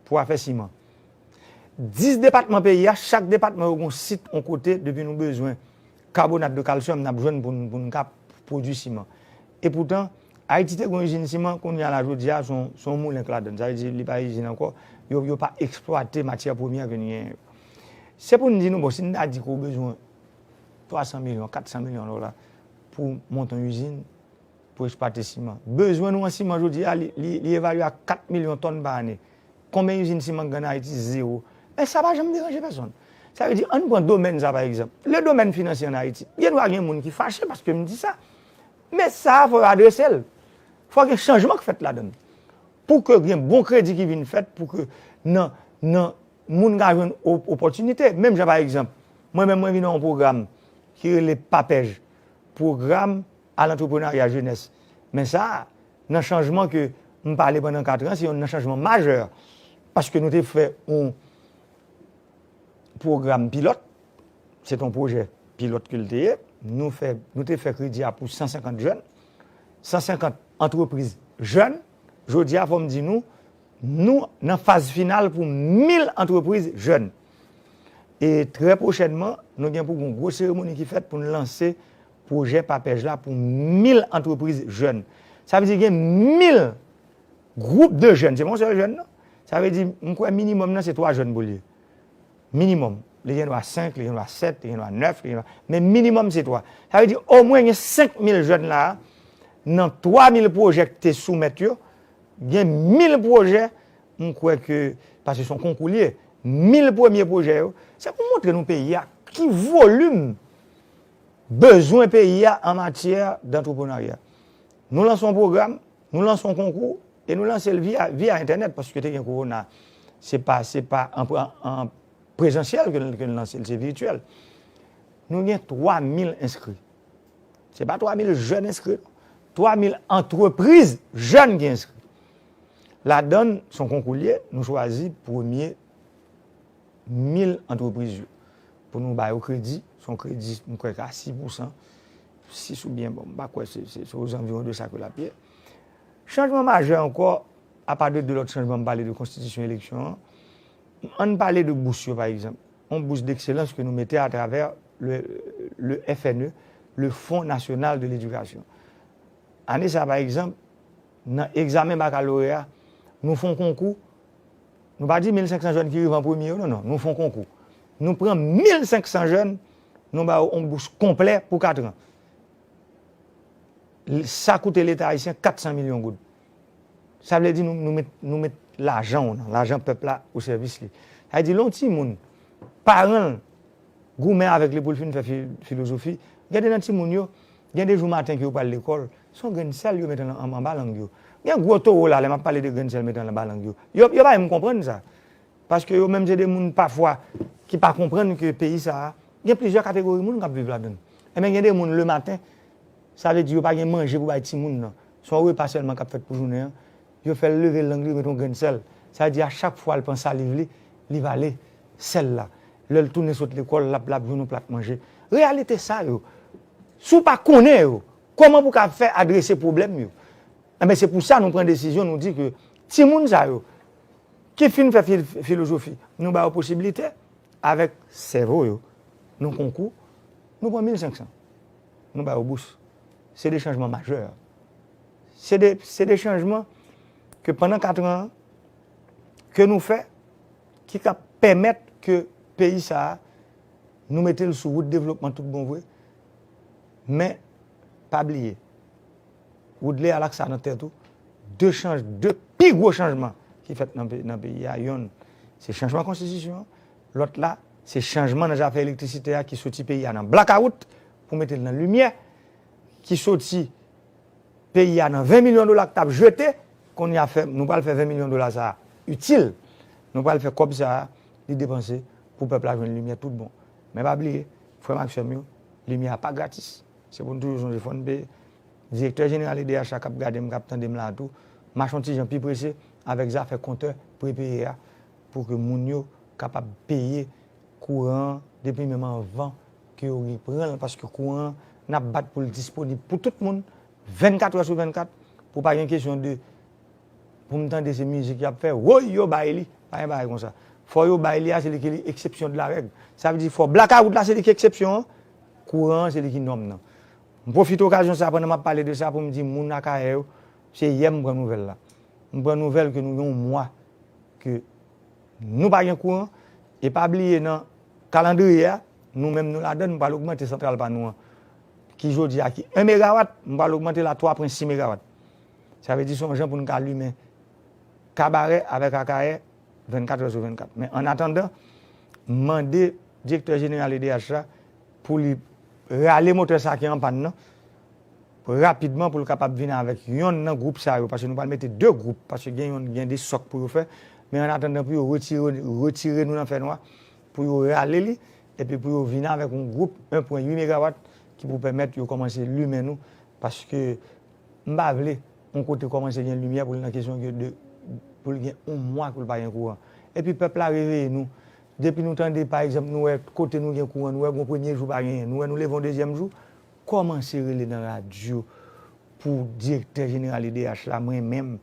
pou afè siman. Dis depatman peyi a, chak depatman yo gon sit, yon kote, depi nou bezwen carbonate de calcium, n ap jwenn pou n, pou n ka pwodui siman. Epoutan, Ayiti te gon izin siman, kounye a la, jodi a, se yon, se yon moulen k ladan l. Sa vle di, li pa izin ankò, yo, yo pa eksplwate matyè premyè ke n genyen yo. Se pou n di nou, bon, si n ta di ke w bezwen twa san milyon, kat san milyon dola pou monte yon izin, pou eksplwate siman. Bezwen nou an siman jodi a, li, li, li evalye a kat milyon tòn pa ane. Konbyen izin siman k gen ann Ayiti? Zewo. Men sa pa janm deranje pèsonn. Sa vle di, ann pran domèn sa, pa egzanp. Le domèn finansye ann Ayiti. Gen dwa gen moun ki fache paske m di sa. Men sa a, fò yo adrese l. Fò gen chanjman k fèt ladan l. Pou ke gen bon kredi ki vin fèt, pou ke nan, nan moun ka jwenn o-, opòtinite. Menm jan, pa egzanp, mwen menm, mwen vin nan yon pwogram ki rele papèj, pwogram a lantreprenarya jenès. Men sa, nan chanjman ke m pale pandan kat an, se youn nan chanjman majè. Paske nou te fè yon pwogram pilòt, se te yon pwojè pilòt ke l te ye. Nou fè, nou te fè kredi a pou san senkant jèn, san senkant antrepriz jèn. Jodi a, fò m di nou, nou nan faz final pou mil antrepriz jèn. E trè pwochènman, nou gen pou gon gwo seremoni ki fèt pou n lanse pwojè papèj la pou mil antrepriz jèn. Sa vle di gen mil gwoup de jèn, se pa yon sèl jèn, non. Sa vle di, m kwè minimòm nan se twa jèn pou l ye. Minimòm. Li gen dwa senk, li gen dwa sèt, li gen dwa nèf, li gen dwa, men minimòm se twa. Sa vle di, omwen gen senk mil jèn la a, nan twa mil pwojè ki te soumèt yo, gen mil pwojè, m kwè ke, paske se yon konkou li ye, mil premye pwojè yo, se pou montre nou peyi a, ki volim bezwen peyi a an matyè dantreprenarya. Nou lanse yon pwogram, nou lanse yon konkou, e nou lanse l via, via entènèt, paske te gen kowona. Se pa, se pa an, an, an prezansyèl ke n, ke n lanse l, se vityèl. Nou gen twa mil enskri. Se pa twa mil jèn enskri, non. Twa mil antrepriz jèn ki enskri. Ladan l, se yon konkou l ye, nou chwazi premye mil antrepriz yo. Pou nou ba yo kredi, se yon kredi, m kwè, a sis pousan, sis oubyen, bon, m pa kwè se, se, se ozanviwon de sa ke l ap ye. Chanjman majè ankò, apa de de lòt chanjman, m pale de konstitisyon eleksyon an, ann pale de bous yo, pa egzanp. Yon bous dekselans ke nou mete atravè le, le F N E, le Fonds National de l'Éducation. Ane sa, pa egzanp, nan egzamen bakaloreya, nou fè yon konkou. Nou pa di mil senk san jèn ki rive an premye yo, non, non. Nou fè yon konkou. Nou pran mil senk san jèn, nou ba yo yon bous konplè pou kat an. L-, sa koute Leta ayisyen kat san milyon goud. Sa vle di nou, nou met, nou met lajan w nan, lajan pèp la o sèvis li. Sa vle di lè yon timoun, paran l goumen avèk li pou l fin fè fi-, filozofi. Gen de nan timoun yo, gen de jou maten ke yo pral lekòl, se yon grenn sèl yo mete nan, an, anba lang yo. Gen gwo towo la, lè m ap pale de grenn sèl mete anba lang yo. Yo, yo pa menm konprann sa. Paske yo menm se de moun pafwa ki pa konprann ke peyi sa a, gen plizyè kategori moun k ap viv ladan l. Enben, gen de moun lematen, sa vle di yo pa gen manje pou bay timoun nan. Se yon repa sèlman k ap fèt pou jounen an. Yo fè l leve lang li, yo mete yon grenn sèl. Sa vle di a chak fwa l pran saliv li, li vale sèl la. Lè l tounen sot lekòl, l ap, l ap jwenn yon plat manje. Reyalite sa yo, si w pa konnen yo, kòman pou w ka fè adrese pwoblèm yo? Enben, se pou sa nou pran desizyon, nou di ke timoun sa yo, ki fin fè fil-, filozofi, nou ba yo posiblite, avèk sèvo yo, nan konkou, nou pran mil senk san. Nou ba yo bous. Se de chanjman majè. Se de, se de chanjman ke pandan kat an, ke nou fè, ki ka pèmèt ke peyi sa a, nou mete l sou wout devlopman tout bon vre. Men, pa bliye, Woodley Alaksa nan tèt ou, de chanj-, de pi gwo chanjman ki fèt nan pe-, nan peyi a, yonn, se chanjman konstitisyon an, lòt la, se chanjman nan zafè elektrisite a ki soti peyi a nan blakawout pou mete l nan limyè, ki soti peyi a nan ven milyon dola k t ap jete, kounye a fè, nou pral fè ven milyon dola sa a itil, nou pral fè kòb sa a, li depanse pou pèp la jwenn limyè tout bon. Men pa bliye, frè m ak sè m yo, limyè a pa gratis. Se pou n toujou sonje, fò n peye. Direktè jeneral E D H la k ap gade m, k ap tande m la a tou, mache yon ti jan pi prese avèk zafè kontè prepeye a, pou ke moun yo kapab peye kouran an depi menm anvan ke yo reprann l, paske kouran an, n ap bat pou l disponib pou tout moun, vennkat è sou vennkat, pou pa gen kesyon de pou m tande se mizik y ap fè, woy, yo bay li. Pa gen bagay konsa. Fò yo bay li a, se li ki li eksepsyon de la règ. Sa vle di fò blakawout la, se li ki eksepsyon an, kouran an, se li ki nòm nan. M pwofite okazyon sa a pandan m ap pale de sa pou m di moun Akayè yo, se yè m pran nouvèl la. M pran nouvèl ke nou gen yon mwa ke nou pa gen kouran, e pa bliye nan kalandriye a, nou menm nou ladan, nou pral ogmante santral pa nou an, ki jodi a ki en megawat, m pral ogmante l a twa pwen sis megawat. Sa vle di se yon jan pou n ka limen Kabarè avèk Akayè vennkat è sou vennkat. Men annatandan, m mande direktè jeneral E D H la pou li rale motè sa a ki an pàn nan, rapidman pou l kapab vin avèk yonn nan gwoup sa yo, paske nou pral mete de gwoup, paske gen yonn, gen de sòk pou yo fè, men annatandan pou yo retire, retire nou nan fènwa, pou yo rale li, epi pou yo vin avèk yon gwoup en pwen uit megawat ki pou pèmèt yo kòmanse limen nou, paske m pa vle yon kote kòmanse gen limyè pou l nan kesyon de, pou l gen yon mwa pou l pa gen kouran. Epi pèp la reveye nou. Depi nou tande, pa egzanp, nou wè kote nou gen kouran, nou wè gon premye jou pa genyen, nou wè nou leve yon dezyèm jou, kòmanse rele nan radyo pou direktè jeneral E D H la, mwen menm,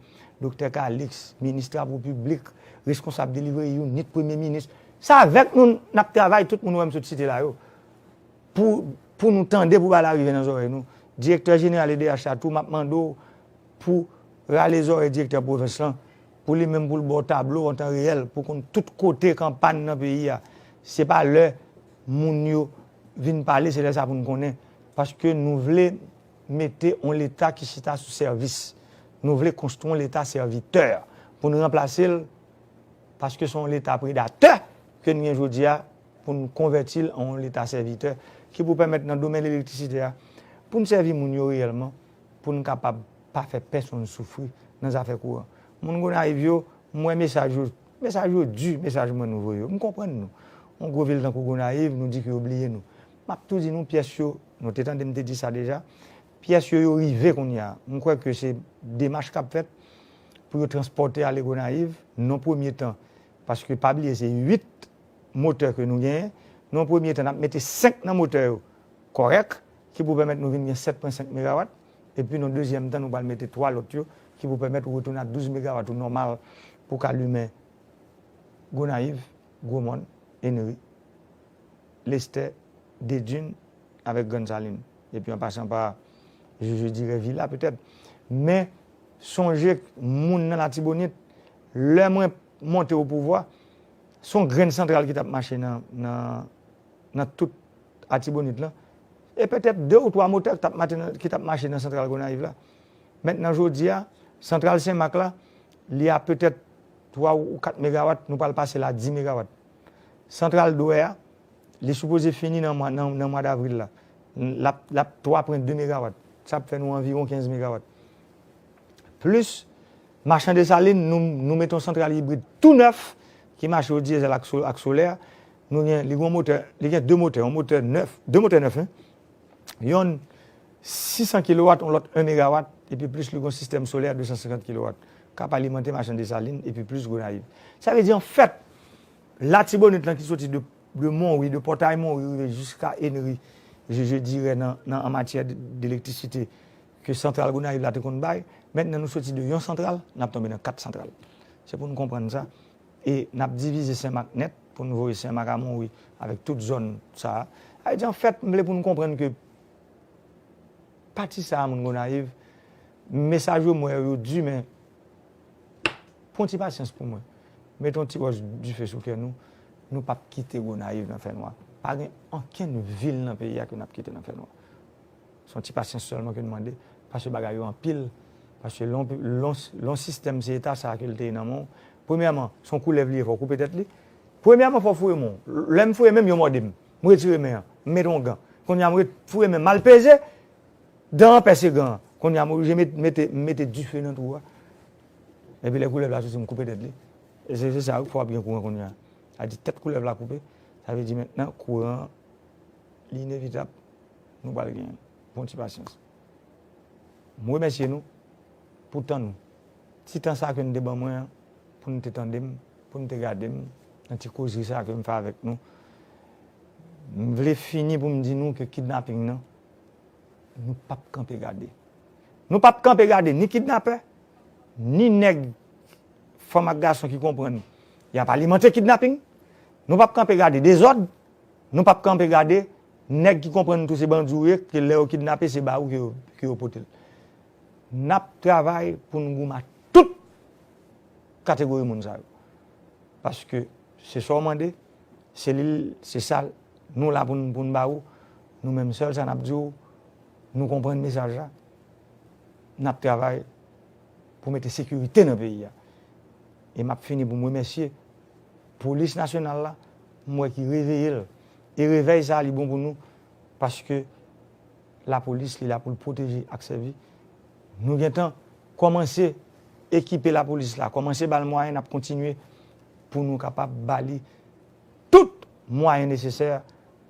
Doktè Calixte, minis Travo Piblik, reskonsab Delivery Unit, premye minis. Se avèk nou n ap travay, tout moun ou wè m sot site la yo. Pou, pou nou tande, pou bagay la rive nan zòrèy nou. Direktè jeneral E D H la tou, m ap mande w pou rale zòrèy direktè pwovens lan, pou li menm pou l ba w tablo an tan reyèl, pou konn tout kote k an pàn nan peyi a. Se pa lè moun yo vin pale, se lè sa pou n konnen. Paske nou vle mete yon Leta ki chita sou sèvis. Nou vle konstwi yon Leta sèvitè pou n ranplase l, paske se yon Leta predatè ke n gen jodi a, pou n konvèti l an yon Leta sèvitè ki pou pèmèt nan domèn elektrisite a, pou n sèvi moun yo reyèlman, pou n kapab pa fè pèsonn soufri nan zafè kouran. Moun Gonayiv yo, m wè mesaj yo, mesaj yo di, mesaj mwen nou voye yo. M konprann nou. Yon gwo vil tankou Gonayiv, nou di ke yo bliye nou. M ap tou di nou pyès yo, nou te tande m te di sa deja, pyès yo, yo rive kounye a. M kwè ke se demach k ap fèt. pou yo transpòte ale Gonayiv, nan premye tan, paske pa bliye se uit motè ke nou genyen, nan premye tan n ap mete senk nan motè yo kòrèk, ki pou pèmèt nou vin gen sèt pwen senk megawat, epi nan dezyèm tan nou pral mete twa lòt yo, ki pou pèmèt ou retounen a douz megawat ou nòmal pou ka limen Gonayiv, Gwomòn, Enri, Lestè, Dedin avèk Grann Salin. Epi an pasan pa, je, je dirais Vila petèt. Men sonje moun nan Latibonit, lè mwen monte o pouvwa, se yon grenn santral ki t ap mache nan, nan, nan tout Latibonit lan. E petèt de ou twa motè ki t ap mache nan, ki t ap mache nan santral Gonayiv la. Mentnan jodi a, santral Senmak la, li a petèt twa ou kat megawat, nou pral pase l a dis megawat. Santral Dwè a, li sipoze fini nan mwa, nan, nan mwa davril la. L ap, l ap twa pwen de megawat. Sa ap fè nou anviwon kenz megawat. Plis, Machan Desalin, nou, nou mete yon santral ibrid tou nèf ki mache o dyezèl ak so-, ak solè. Nou gen, li gen yon motè, li gen de motè, yon motè nèf, de motè nèf, wi. Yonn sis san kilowat, yon lòt en megawat, epi plis li gen yon sistèm solè de san senkant kilowat k ap alimante Machan Desalin, epi plis Gonayiv. Sa vle di, anfèt, Latibonit lan ki soti de, de Monwi, de Pòtay Monwi, rive jiska Enri, je, je dirais nan, nan, an matyè de, de elektrisite ke santral Gonayiv la te konn bay, mentnan nou soti de yon santral, n ap tonbe nan kat santral. Se pou nou konprann sa. E n ap divize Senmak nèt, pou nou voye Senmak a Monwi avèk tout zòn sa a. Sa vle di, anfèt, m vle pou nou konprann ke pati sa a, moun Gonayiv, mesaj yo mwen yo di, men pran ti pasyans pou mwen. Mete yon ti wòch dife sou kè nou. Nou p ap kite Gonayiv nan fènwa. Pa gen ankenn vil nan peyi a ke n ap kite nan fènwa. Se yon ti pasyans sèlman ke n mande, paske bagay yo anpil, paske lon, lon, lon sistèm se eta sa a ke l te ye nan men w. Premyèman, se yon koulèv li ye, fò w koupe tèt li. Premyèman, fò w foure men w. Lè m foure men m, yo mòde m. M retire men an, m mete yon gan. Kounye a, m ret-, foure men m, m al peze, dan an pèse gan an. Kounye a, m oblije met-, mete, m mete dife nan twou a. Epi lè koulèv la soti, m koupe tèt li. E se, se sa, fò w ap gen kouran kounye a. Sa di tèt koulèv la koupe, sa vle di mentnan kouran an, li inevitab. Nou pral genyen. Pran ti pasyans. M remèsye nou pou tan nou. Ti tan sa ke n te ban mwen an, pou n te tande m, pou n te gade m, nan ti kozri sa ke m fè avèk nou. M vle fini pou m di nou ke kidnaping nan, nou p ap kanpe gade. Nou p ap kanpe gade ni kidnapè, ni nèg, fanm ak gason ki konprann y ap alimante kidnaping. Nou p ap kanpe gade dezòd. Nou p ap kanpe gade nèg ki konprann tou se bandi w ye, ke lè yo kidnape, se ba ou ke yo, ke yo pote l. N ap travay pou n goumen ak tout kategori moun sa yo. Paske se sa w mande, se li l, se sa nou la pou n, pou n ba ou. Nou menm, sèl sa n ap di w, nou konprann mesaj la. N ap travay pou mete sekirite nan peyi a. E m ap fini pou m remèsye Polis Nasyonal la, m wè ki reveye l. E revèy sa a, li bon pou nou, paske lapolis, li la pou l pwoteje ak sèvi. Nou gentan kòmanse ekipe lapolis la, kòmanse ba l mwayen, n ap kontinye pou nou kapab ba li tout mwayen nesesè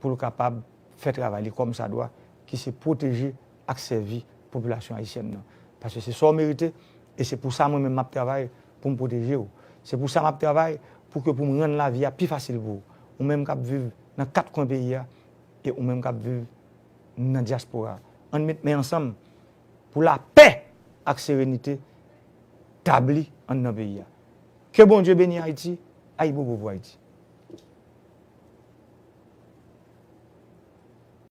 pou l kapab fè travay li kòmsadwa, ki se pwoteje ak sèvi popilasyon ayisyèn nan. Paske se sa w merite, e se pou sa mwen menm m ap travay pou m pwoteje w. Se pou sa m ap travay pou ke pou m rann lavi a pi fasil pou ou. Ou menm k ap viv nan kat kwen peyi a, e ou menm k ap viv nan dyaspora a. Ann met men ansanm pou lapè ak serenite tabli anndan peyi a. Ke Bondye beni Ayiti, ayibobo pou Ayiti.